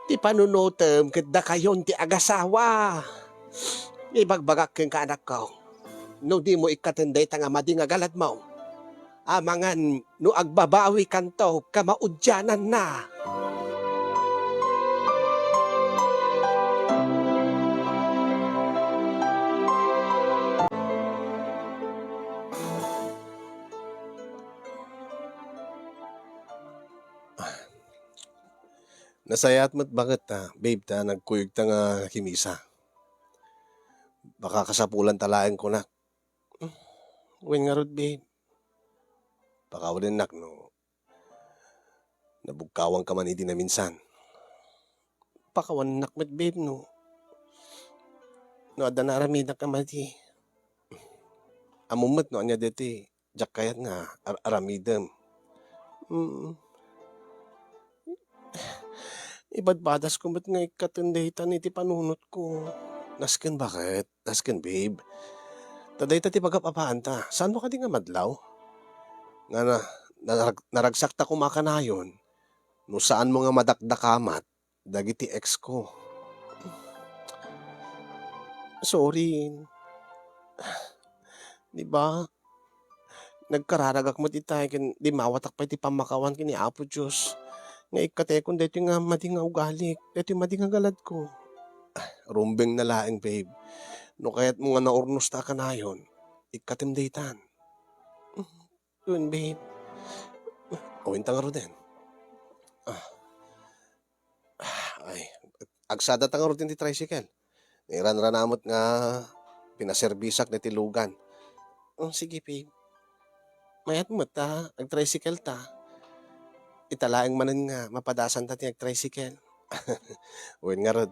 Ti panunotem ket dakayon ti agasawa. Ibagbagak kenka, anakko, no dimo ikkaten dayta nga madi nga galadmo, amangan no agbabawikanto kamaudiananna. Nasayaat met baket ta, babe, ta nagkuyogta nga nakimisa. Baka kasapulanta laeng kunak. Wen ngarud, babe. Pakawanennak no nabugkawanka man idi naminsan. Pakawanennak met, babe, no, no adda naaramidak a madi. Ammom met no ania daytoy diak kayat nga ar-, aramidem. Mm. Ibadbadasko met nga ikkaten daytan iti panunotko. Nasken baket, nasken, babe. Ta dayta ti pagap-apaanta. Saanmo kadi nga madlaw? Nga na, narag-, naragsakta koma kanayon no saanmo nga madakdakamat dagiti ex ko. Sorry. Di ba? Nagkararagak met itay ken dimmawatak pay ti pammakawan ken ni Apo Dios nga ikkatekon daytoy nga madi nga ugalik, daytoy madi nga galadko. Rumbeng na laeng, babe. No kayatmo nga naurnosta a kanayon, ikkatem daytan. Wen, babe. Awan ta ngaruden. Ah. Ay, agsadata ngarud iti tricycle. Nairanrana met nga pinaserbisak daytoy lugan. Oh, sige, babe. Mayat met ta, agtricycle ta. Ita laeng manen nga mapadasanta ti agtricycle. Wen ngarud.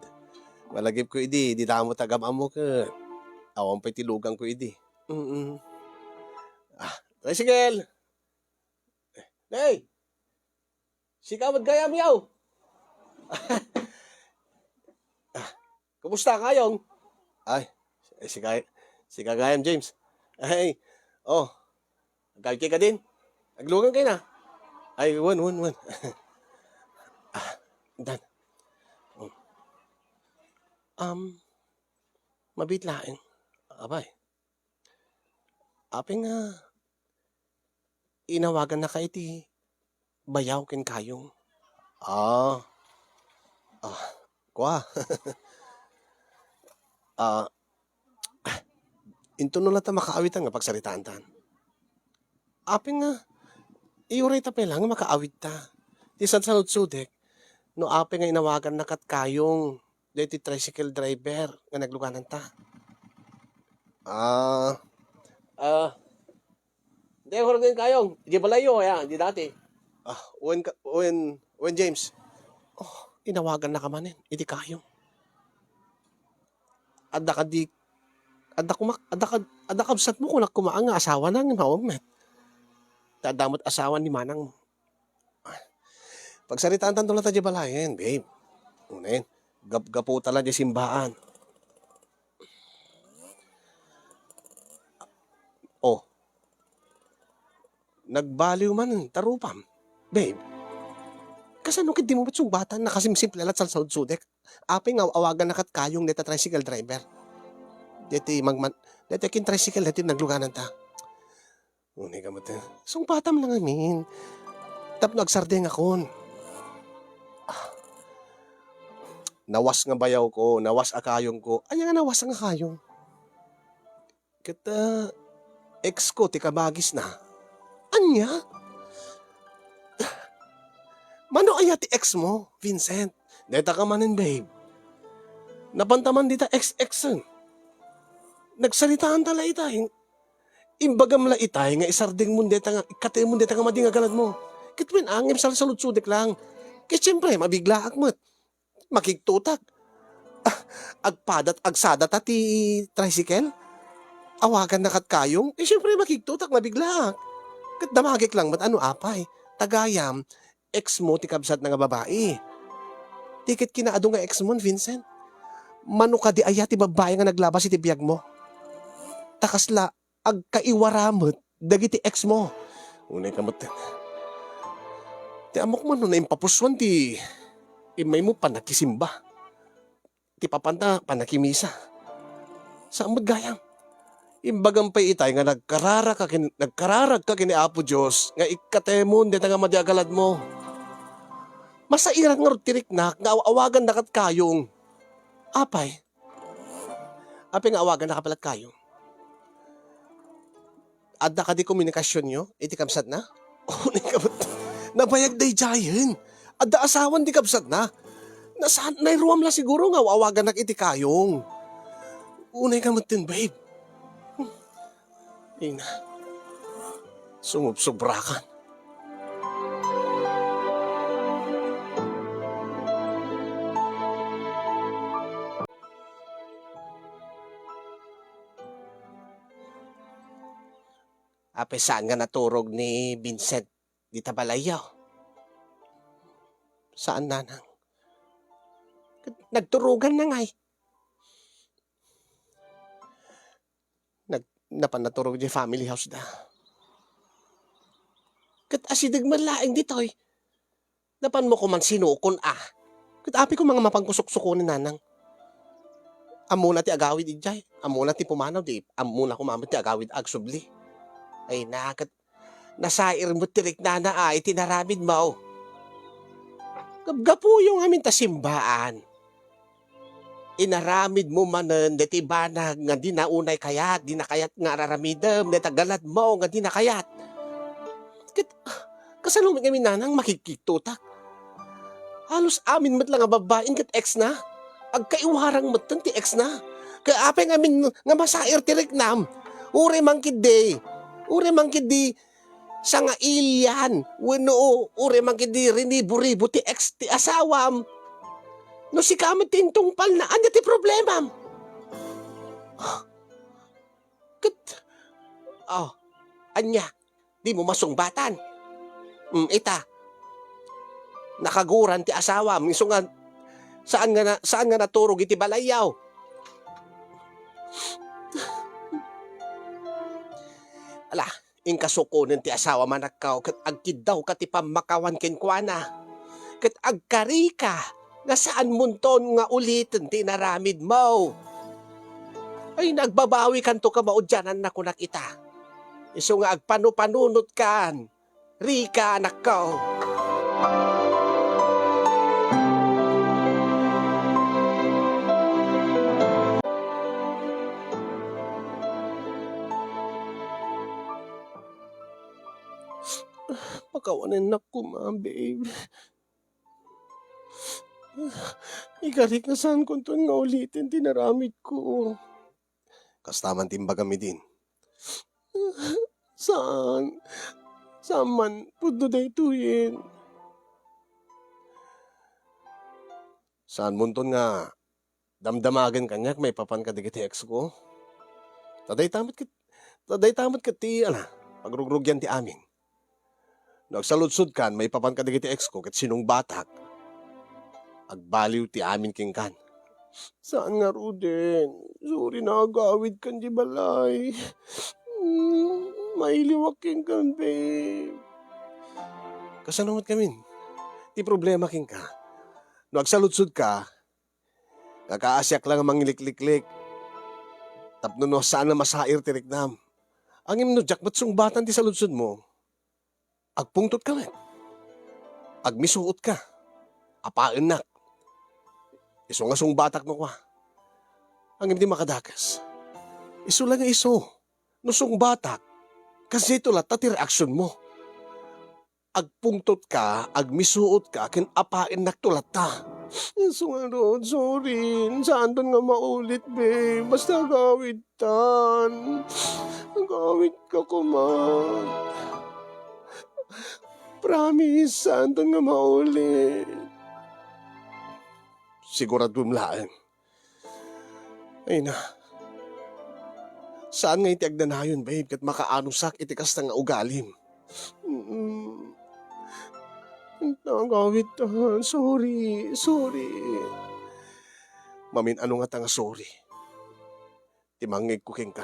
Malagipko idi, dita met agam-ammo ket awan pay ti luganko idi. Mm. Ah, tricycle! Hey! Sika met gayam, yaw! Ah, kumusta, Kayong? Ay, eh, sika, sika gayam, James. Ay, oh, agkawit kayo kadin? Aglugan kayo na? Ay, wen, wen, wen. Ah, dan. Um, mabit laeng. Abay. Apay nga inawagannaka iti bayaw ken kayong? Ah. Ah, kua. Ah, intono latta makaawitan nga pagsaritaantan. Apay nga, iyurayta pay lang nga makaawitta. Ti sansaludsodek, no apay nga inawaganna kat kayong daytoy tricycle driver nga naglugananta. Ah, ah, Dayta, Jordan, kayong, di balayyo, ya, di dati. Ah, wen ka, wen, wen James. Oh, inawagannaka manen, iti kayong. Adda kadi, adda kumak-, adda kad-, adda kabsatmo kunak koma nga asawana nga maong met. Ta adda met asawa ni manangmo. Pagsaritaantan to latta diay balayen, babe. Unen, gapgapota la diay simbaan. Oh. Nagbaliw man ta rupam. Babe, kasano ket dimo met sungbatan? Nakasimsimple la ti sansaludsodek. Apay nga awaganna kat kayong dayta tricycle driver? Dayta magman-, dayta ken tricycle, dayta naglugananta. Unay ka met, eh. Sungbatam lang amin. Tapno agsardengakon. Ah. Nawas nga bayawko, nawas a kayongko. Ania nga nawas nga kayong? Ket, ah, ex ko ti kabagisna. Ania? Mano aya ti ex mo, Vincent? Dayta ka manen, babe. Napanta man dita ex-exen. Nagsaritaanta la itay. Imbagam la itay nga isardengmon dayta nga, ikkatemon dayta nga madi nga galadmo. Ket wen, ngem salsaludsodek lang. Ket siempre, mabiglaak met. Makigtutak. Ah, agpadat, agsadata ti tricycle? Awaganna kat kayong? Eh, siempre, makigtutak, mabiglaak. Ket damagek lang met, ano apay? Tagayam, ex mo ti kabsatna nga babai. Ti ket kinaadu nga ex mo, Vincent. Mano kadi aya ti babbai nga naglabas iti biagmo? Ta kasla agkaiwara met dagiti ex mo. Unay ka met. Ti ammok man no naimpapusuan ti immay mo panakisimba. Ti papanta, panakimisa. Saan met gayam? Imbagam pay itay nga nagkararagka ken, nagkararagka ken ni Apo Dios nga ikkatemon dayta nga madi a galadmo. Masairan ngarud ti riknak nga aw-awaganna kat kayong. Apay? Apay nga awaganna kat kayong? Adda kadi komunikasionyo iti kabsatna? Unay ka met. Nabayag daydiayen. Adda asawan ti kabsatna. Nasa-, nairuam la siguro nga awagannak iti kayong. Unay ka met ten, babe. Ina. Sumubsobra ka. pay saan nga naturog ni Vincent dita balayyo. Saan, nanang. Ket nagturoganna ngay. Nag-, napan naturog idiay family house da. Ket asideg met laeng ditoy. Napanmo koman sinukon a. Ket apay koma nga mapanko suksukonen, nanang. Ammona ti agawid idiay. Ammona ti pumanaw, di ammona koma met ti agawid agsubli. Ay na, ket nasair met ti riknana a iti inaramidmo. Gapgapuyo ngamin ta simbaan. Inaramidmo manen daytoy banag nga dina unay kayat, dina kayat nga ar-aramidem, dayta galadmo nga dina kayat. Ket, kasano met ngamin, nanang, makikiktotak? Halos amin met la nga babbain ket ex na. Agkaiwarang metten ti ex na. Kaya apay ngamin nga masair ti riknam? Uray man ketdi, uray man ketdi sangailian, wenno uray man ketdi rinibo-ribo ti ex ti asawam. No sika met ti intungpalna, ania ti problemam? Ket, oh, ania? Dimo masungbatan? Mm, ita. Nakaguran ti asawam, isu nga saan nga na-, saan nga naturog iti balayyo. Ala, inka sukonen ti asawam, anakko, ket agkiddawka ti pammakawan kenkuana. Ket agkarika nga saanmonton nga uliten ti inaramidmo. Ay, nagbabawikanto ka maudiananna, kunak ita. Isu nga agpanupanunotkan, Rika, anakko. Pakawanennak koma, babe. Ikarik nga saankonton nga uliten ti inaramidko. Kasta man ti imbagam idin. Saan. Saan man pudno daytoyen. Saanmonton nga damdamagen kaniak maipapan kadagiti ex ko. Ta dayta met ket, ta dayta met ket ti, ala, pagrugrugian ti amin. No agsaludsodkan maipapan kadagiti ex ko ket sinungbatak, agbaliw ti amin kenkan. Saan ngaruden. Sorry, naagawidkan di balay. Mm, mailiwak kenkan, babe. Kasano met ngamin ti problema kenka? No agsaludsodka, kakaasiak la nga mangilikliklik tapno no saan a masair ti riknam. Ngem no diak met sungbatan ti saludsodmo, agpungtotka met. Agmisuotka. Apaennak. Isu nga sungbatak no kua. Ngem ti makadakes, isu la nga isu. No sungbatak, kasdiay to latta ti reaksionmo. Agpungtotka, agmisuotka, ken apaennak to latta. Isu ngarud, sorry. Saanton nga maulit, babe. Basta agawidtan. Agawidka koma. Promise, saanton nga maulit. Siguraduem laeng. Ay na. Saan nga iti agdanayon, babe, ket makaanusak iti kasta nga ugalim. Mm. Agawidtan. Sorry, sorry. Mamin-ano ngata nga sorry ti mangngegko kenka?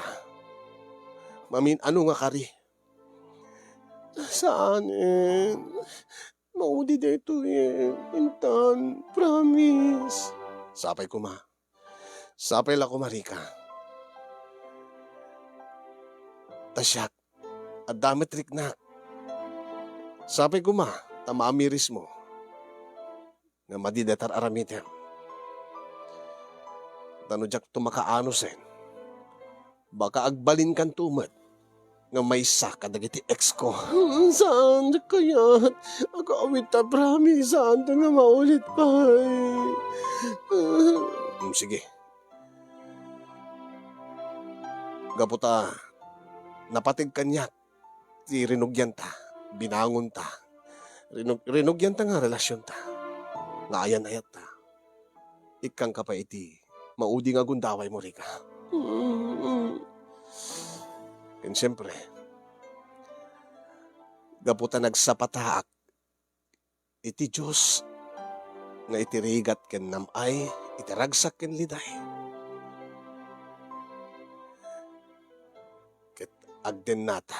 Mamin-ano nga kari? Saanen. Maudi daytoyen, intan. Promise. Sapay koma. Sapay la koma, Rika. Ta siak, adda met riknak. Sapay koma ta maamirismo nga madi dayta ar-aramidem. Ta no diakto makaanusen, baka agbalinkanto met nga maysa kadagiti ex ko. Saan, diak kayat. Agawidta, promise, saanto nga maulit pay. Mm, sige. Gapu ta napateg kaniak ti rinugianta, binangonta, rinug-, rinugianta nga relasionta, nga ayan-ayatta. Ikkangka pay iti maudi nga gundawaymo, Rika. Mm. Ken siempre, gapu ta nagsapataak iti Dios nga iti rigat ken nam-ay iti ragsak ken liday. Ket agdennata,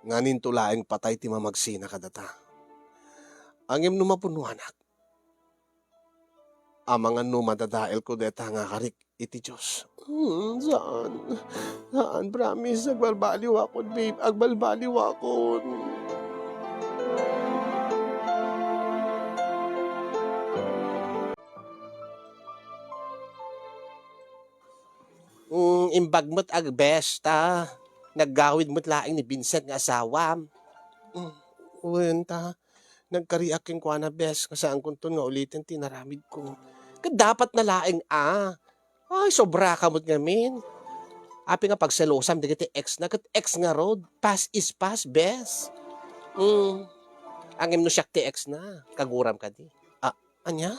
nganinto laeng patay ti mamagsina kadata. Ngem no mapunnoanak, amangan no madadaelko dayta nga karik iti Dios. Hmm, saan? Saan, promise. Agbalbaliwakon, babe. Agbalbaliwakon. Mm, imbag met a bes, ta naggawid met laeng ni Vincent nga asawam. Mm, wen, ta nagkariak kenkuana, bes, nga saankonton nga uliten ti inaramidko. Ket dapat na laeng a. Ay, sobra ka met ngamin. Apay nga pagselosam dagiti ex na, ket ex ngarud. Past is past, bes. Mm. Ngem no siak ti ex na, kaguram kadi. Ah, ania?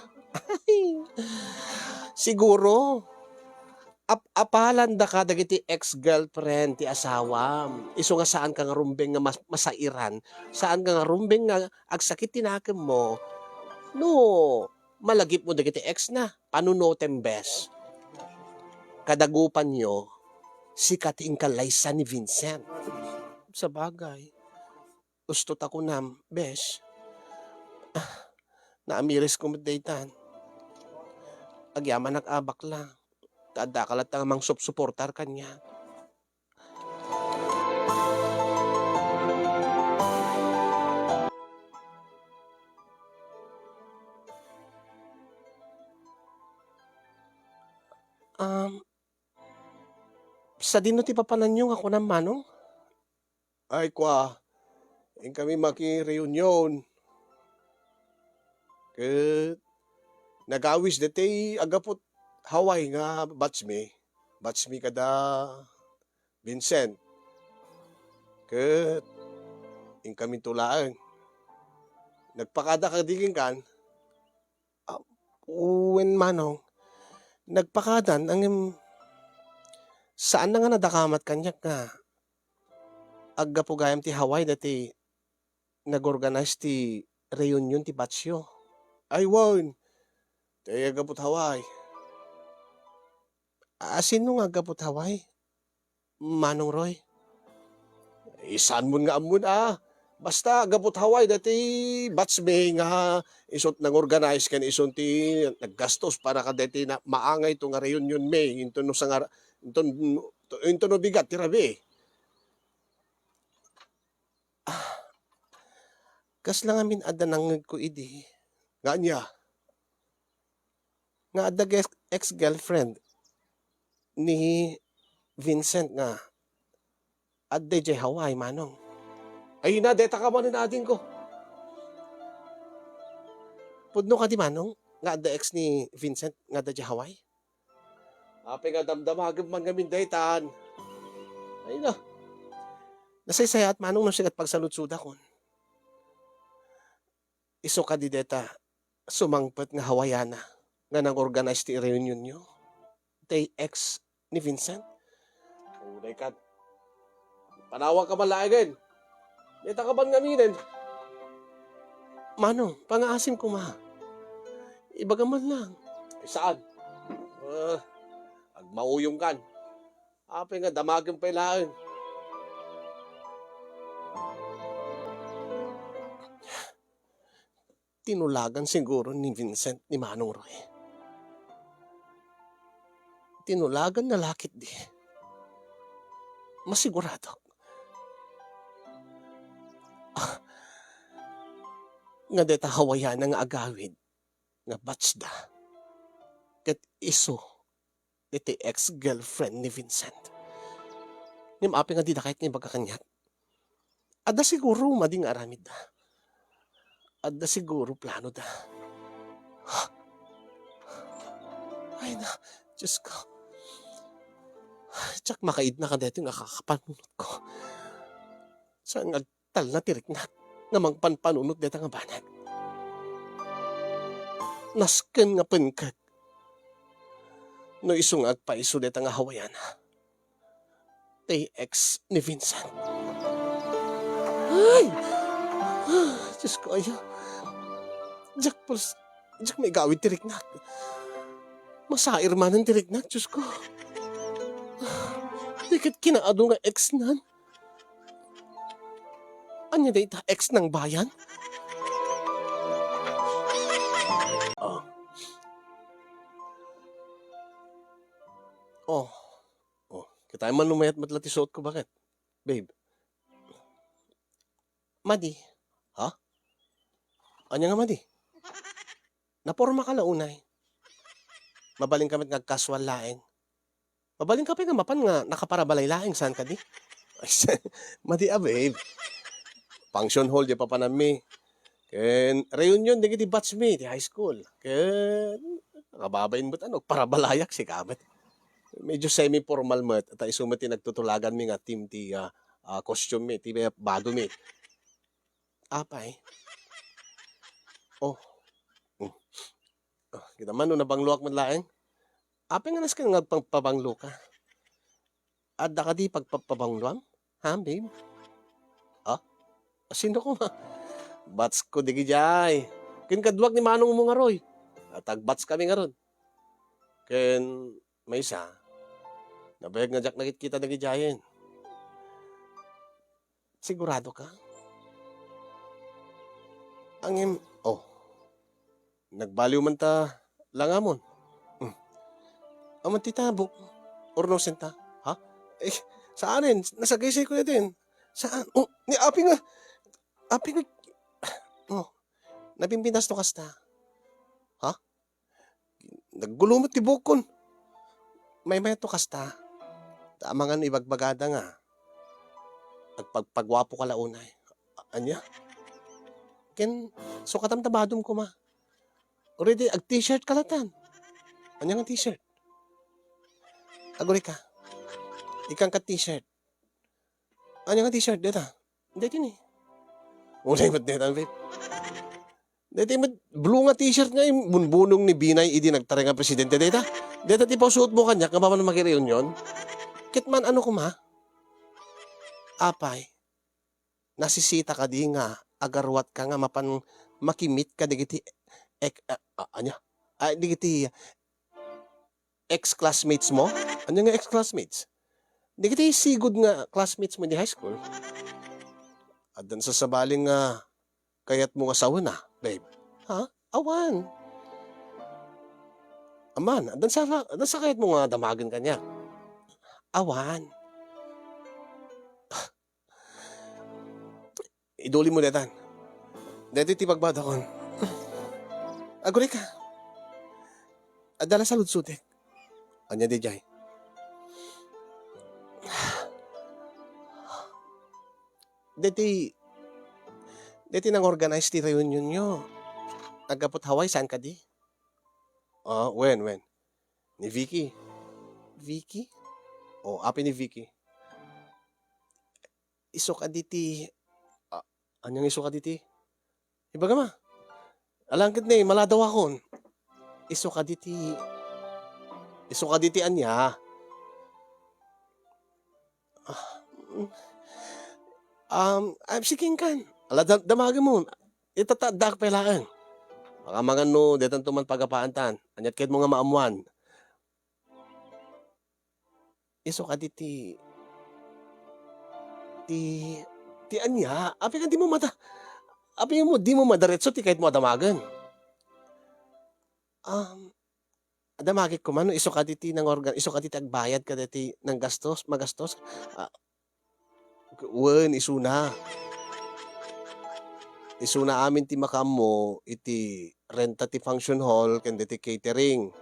Siguro, ap-apalandaka dagiti ex-girlfriend ti asawam. Isu nga saanka nga rumbeng nga mas-, masairan, saanka nga rumbeng nga agsakit ti nakemmo. No malagipmo dagiti ex na, panunotem, bes. Kadagupanyo, sika ti inkallaysa ni Vincent. Sabagay, usto ta kunam, bes. Ah, naamirisko met daytan. Agyamanak a bakla. Ta addaka latta nga mangsupsuportar kaniak. Um, sadino ti papananyo nga kunam, Manong? Ay, kua, inkami makireunion. Ket nagawis daytoy aggapu't Hawaii nga batch mi. Batch mi kada Vincent. Ket inkaminto laeng. Nagpakada kadi kenkan? Ah, wen, Manong. Nagpakadan, ngem saanna nga nadakamat kaniak nga aggapu gayam ti Hawaii daytoy nag-organize ti reunion ti batchyo. Ay, wen. Ti aggapu't Hawaii. A, sino nga aggapu't Hawaii? Manong Roy? Eh, saanmon nga ammon, a? Basta, aggapu't Hawaii daytoy batch mi nga isu't nang-organize ken isun ti naggastos para kadaytoy na maangayto nga reunion mi. Inton no sangar-, inton, inton no bigat ti rabii. Ah, kasla ngamin adda nangngegko idi. Nga ania? Nga adda ges-, ex-girlfriend ni Vincent nga adda idiay Hawaii, Manong. Ay na, deta ka manen adingko. Pudno kadi, Manong, nga adda ex ni Vincent nga adda idiay Hawaii? Apay nga damdamagem man ngamin daytan. Ay na. Nasaysayaat, Manong, no sika ti pagsaludsodakon. Isu kadi deta sumangpet nga Hawaiana nga nang-organize ti reunionyo? Tay ex ni Vincent? Uray kat. Panawag ka man laengen. Deta ka man ngaminen. Manong, pangaasim koma. Ibaga man lang. Ay, saan? Ah, agmauyong kan. Apay nga damagem pay laeng. Tinulagan siguro ni Vincent ni Manong Roy. Tinulagan na lakit di. Masiguradok. Ah, nga deta Hawaiana nga agawid nga batch da. Ket isu iti ex-girlfriend ni Vincent. Ngem apay nga dida kayat nga ibaga kaniak? Adda siguro madi nga aramidda. Adda siguro planoda. Ay na, Diyos ko. Diak makaidna kadaytoy nga kakapanunotko. Saan nga talna ti riknak nga mangpanpanunot deta nga banag. Nasken nga penkek no isu nga agpaiso deta nga Hawaiana. Tay ex ni Vincent. Ay! Diyos ko, aya. Diak pulos, diak maigawid ti riknak. Masair manen ti riknak, Diyos ko. Di ket kinaadu nga ex nan. Ania dayta, ex nang bayan? Oh. Oh. Oh. Kitaem man no mayat met la ti suot ko, baket? Babe. Madi. Ha? Ania nga madi? Naporma ka la unay. Mabalin ka met nga agkasual laeng. Mabalin ka pay nga mapan nga nakaparabalay laeng, saan kadi? Madi a, babe. Function hall, di papananmi. Ken reunion dagiti batch mi ti high school. Ken nakababain met, ano, agparabalayak, sika met. Medyo semi-formal met, ta isu met ti nagtutulagan mi nga team ti, ah, ah, costume mi, ti bado mi. Apay? Oh. Hmm. Ah, kita man no nabangloak met laeng. Apay nga nasken nga agpagpabangloka? Adda kadi pagpapabangloam? Ha, babe? Ah? Sino koma? Batch ko dagijay. Ken kaduak ni manong mo ngarud. At agbatch kami ngarud. Ken maysa, nabayag nga diak nakitkita dagijayen. Sigurado ka? Ngem, oh, nagbaliw man ta langamon. Hmm. Aman ti tabok, urnosen ta. Ha? Eh, saanen? Nasagaysay ko na din. Saan? Oh, ni apay nga, apay nga, oh, nabimbintas to kasta. Ha? Naggulo met ti buokkon. Maymayat to kasta. Ta amangan no ibagbagada nga agpagpaguapo ka la unay. A-, ania? Ken sukatam ta badom koma. Already, ag-t-shirt ka latan. Ania nga t-shirt? Aguri ka. Ikan ka t-shirt. Ania nga t-shirt deta? Deti ni. Unay met deta, babe. Deti met blue nga t-shirt nga imbunbunong ni Binay idi nagtaray nga presidente deta. Deta ti pausuot mo kaniak nga mapan maki-reunion. Ket man-ano koma? Apay, nasisita kadi nga agaruat ka nga mapan makimit ka dagiti ek-, a-, a-, ania? Ay, dagiti ex-classmates mo? Ania nga ex-classmates? Dagiti sigud nga classmates mo di high school? Addan sa sabali nga kayat mo nga sawen na, babe? Ha? Awan. Aman, addan sa, addan sa kayat mo nga damagen kaniak? Awan. Iduli mo detan. Deti ti bagbagakon. Aguri ka. Adda la saludsodek. Ania dayjay? Deti, deti nang-organize ti reunion yo. Aggapu ta Hawaii, saan kadi? Ah, wen, wen? Ni Vicky. Vicky? Oh, apay ni Vicky? Isu kadi ti, a-, ania nga isu kadi ti? Ibagam a. Alangan ket ni, maladawakon. Isu kadi ti, isu kadi ti ania? Ah, mm. Um, ah, sige, inkan. Ala, da-, damagen mo. Itataaddak pay laeng. Baka amangan no, detanto man pagapaantan. Aniat kayat mo nga maammuan? Isu kadi ti, ti, ti ania? Apay nga di mo mada-, apay mo, di mo madaretso ti kayat mo a damagen? Um, damagek koma no isu kadi ti nangorgan-, isu kadi ti agbayad kadagiti nanggastos, magastos? Ah, wen, isuna. Isuna amin ti makaammo iti renta ti function hall ken diti catering.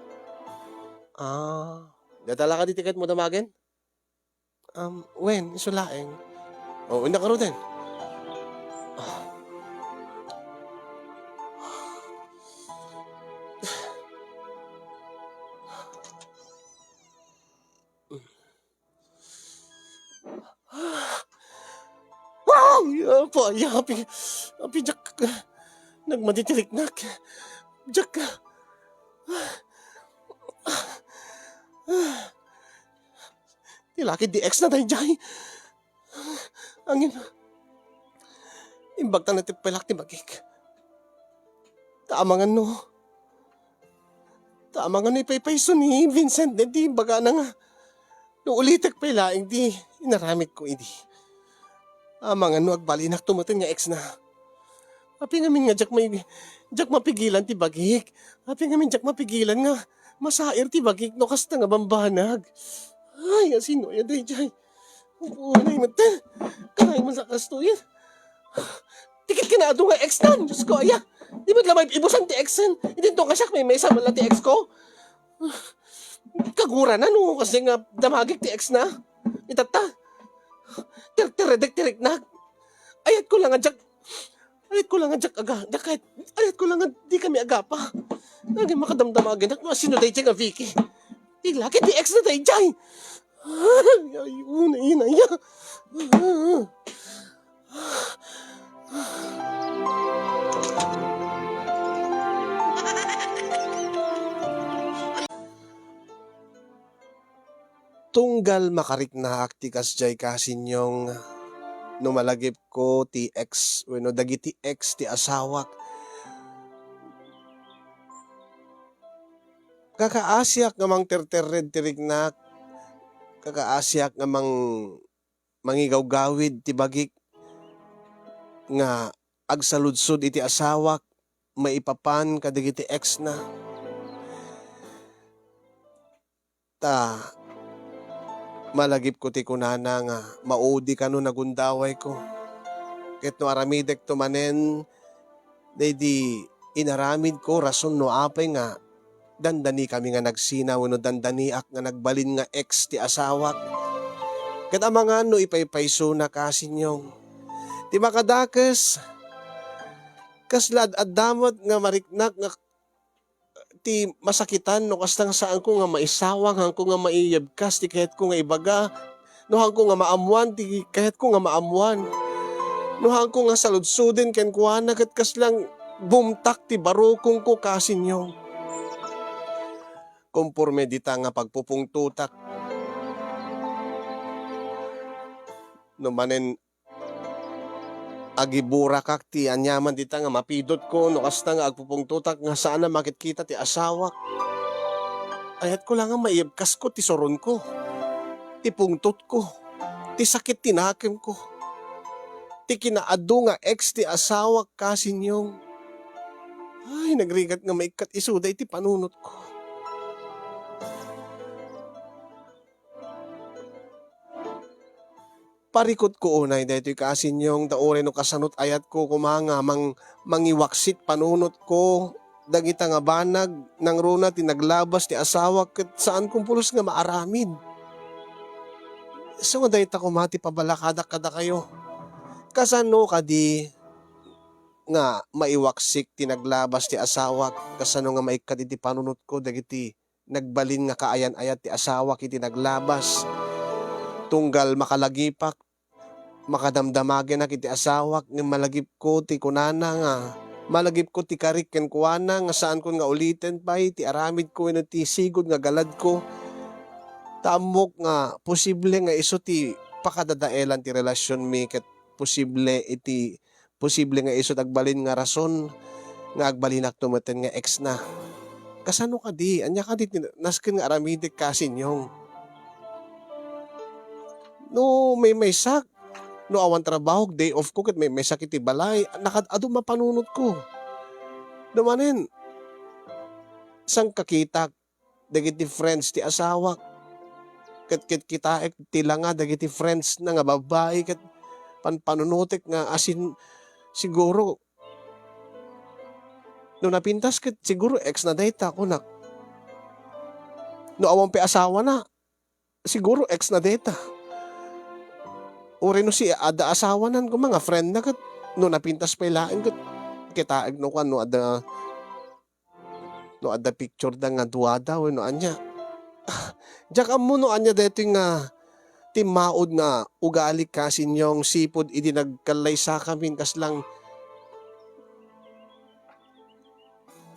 Ah, dayta la kadi ti kayat mo damagen? Um, wen, isu laeng. Oh, innak ngaruden. Ah. Wow! Apa, ya, api, api, diak, nagmadi ti riknak. Diak, ti laki di ex na dayjay. Angin. Imbagta natipelak ti bagik. Ta amangan no, ta amangan no ipaypayso ni Vincent daydi ibagana nga no ulitek pay laeng ti inaramidko idi. Amangan no agbalinak to metten nga ex na. Apay ngamin nga diak may, diak mapigilan ti bagik. Apay ngamin diak mapigilan nga masair ti bagik no kasta nga bambanag. Ay, asino aya daydiay? Upo na yung mata. Kanayon man sa kastoyan. Tikit ka na adu nga ex nan. Diyos ko, aya. Di ba lamay ibusan ti ex nan? Hindi to nga siya, may, may sama lang ti ex ko. Kagura na, no? Kasi nga, damagik ti ex na. Itatta. Tir-, tiredek, tiriknak. Ayat ko lang nga, Jack. Ayat ko lang nga, Jack, aga. Jack, ayat, ayat ko lang nga, di kami agapa. Naging makadamdama agad. Masino dayjay nga Vicky? Ti laki ti ex na dayjay. Ay, ay, una, ina, iya. Tunggal makariknaak ti kasjay, Kasinyong, no malagipko ti ex wenno dagiti ex ti asawak, kakaasiak nga mangterterred ti riknak, kakaasiak nga mang-, mangigawgawid ti bagik nga agsaludsod iti asawak maipapan kadagiti ex na. Ta malagipko ti kunana nga maudi kano nagundawayko. Ket no aramidekto manen daydi inaramidko, rason no apay nga dandanikami nga nagsina wenno dandaniak nga nagbalin nga ex ti asawak. Ket amangan no ipaypaysona, Kasinyong. Ti makadakes, kasla ad-adda met nga mariknak nga ti masakitan no kasta nga saanko nga maisawang, haanko nga maiyebkas ti kayatko nga ibaga, no haanko nga maammoan ti kayatko nga maammoan, no haanko nga saludsoden kenkuana ket kaslang bumtak ti barukongko, Kasinyong. Komporme dita nga pagpupungtotak, no manen agiburakak ti aniaman dita nga mapidotko no kasta nga agpupungtotak nga saan a makitkita ti asawak. Ayatko la nga maiyebkasko ti suronko, ti pungtotko, ti sakit ti nakemko, ti kinaadu nga ex ti asawak, Kasinyong. Ay, nagrigat nga maikkat isuda iti panunotko. Parikutko unay daytoy, Kasinyong, ta uray no kasano't ayatko koma nga mang-, mangiwaksit panunotko dagita nga banag, nangruna ti naglabas ti asawak ket saankon pulos nga maaramid. Isu nga dayta koma ti pabalakadak kadakayo. Kasano kadi nga maiwaksik ti naglabas ti asawak? Kasano nga maikkat iti panunotko dagiti nagbalin nga kaayan-ayat ti asawak iti naglabas. Tunggal makalagipak, makadamdamagenak iti asawak, ngem malagipko ti kunana nga, malagipko ti karik kenkuana nga saankon nga uliten pay ti aramidko wenno ti sigud nga galadko. Ta ammok nga posible nga isu ti pakadadaelan ti relasionmi ket posible iti posible nga isu ti agbalin nga rason nga agbalinakto metten nga ex na. Kasano kadi? Ania kadi ti nasken nga aramidek, Kasinyong? No maymaysak, no awan trabahok, day off ko ket maymaysak iti balay, nakad-adu mapanunotko. No manen, sangkakitak dagiti friends ti asawak. Ket, ket kitaek ti langa dagiti friends na nga babbai ket panpanunotek nga asin siguro no napintas ket siguro ex na dayta, kunak. No awan pay asawana, siguro ex na dayta. Uray no si adda asawanan koma nga friend na ket no napintas pay laeng ket kitaek no kuan no adda no adda picture da nga duada wenno ania. Diak ammo no ania daytoy nga timmaud nga ugali, Kasinyong, sipud idi nagkallaysakamin kaslang,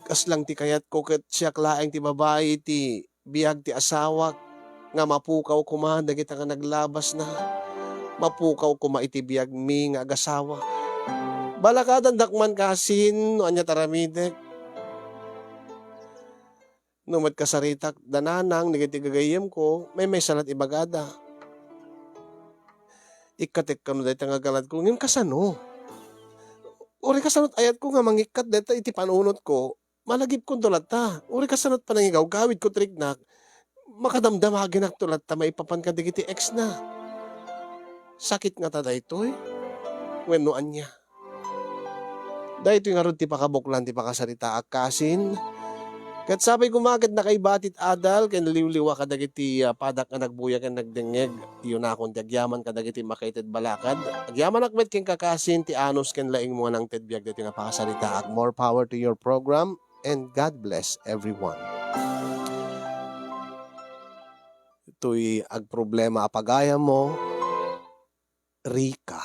kaslang ti kayatko ket siak laeng ti babai ti biag ti asawak nga mapukaw koma dagita nga naglabasna. Mapukaw koma iti biagmi nga agasawa. Balakadandak man kasin no ania ti aramidek. No met kasaritak da nanang dagiti gagayyemko, maymaysa la't ibagada. Ikkatek kano dayta nga galadko, ngem kasano? Uray kasano't ayatko nga mangikkat dayta iti panunotko, malagipkonto latta. Uray kasano't panangigawgawidko ti riknak, makadamdamagenakto latta maipapan kadagiti ex na. Sakit ngata daytoy? Wenno ania? Daytoy ngarud ti pakabuklan ti pakasaritaak kasin. Ket sapay koma ket nakaiba ti adal ken liwliwa kadagiti, ah, padak nga nagbuya ken nagdengngeg. Iyunakon ti agyaman kadagiti makaited balakad. Agyamanak met ken kakasin ti anus ken laingmo nga nangted biag daytoy nga pakasaritaak. More power to your program and God bless everyone. Toy agproblema a pagayammo, Rica.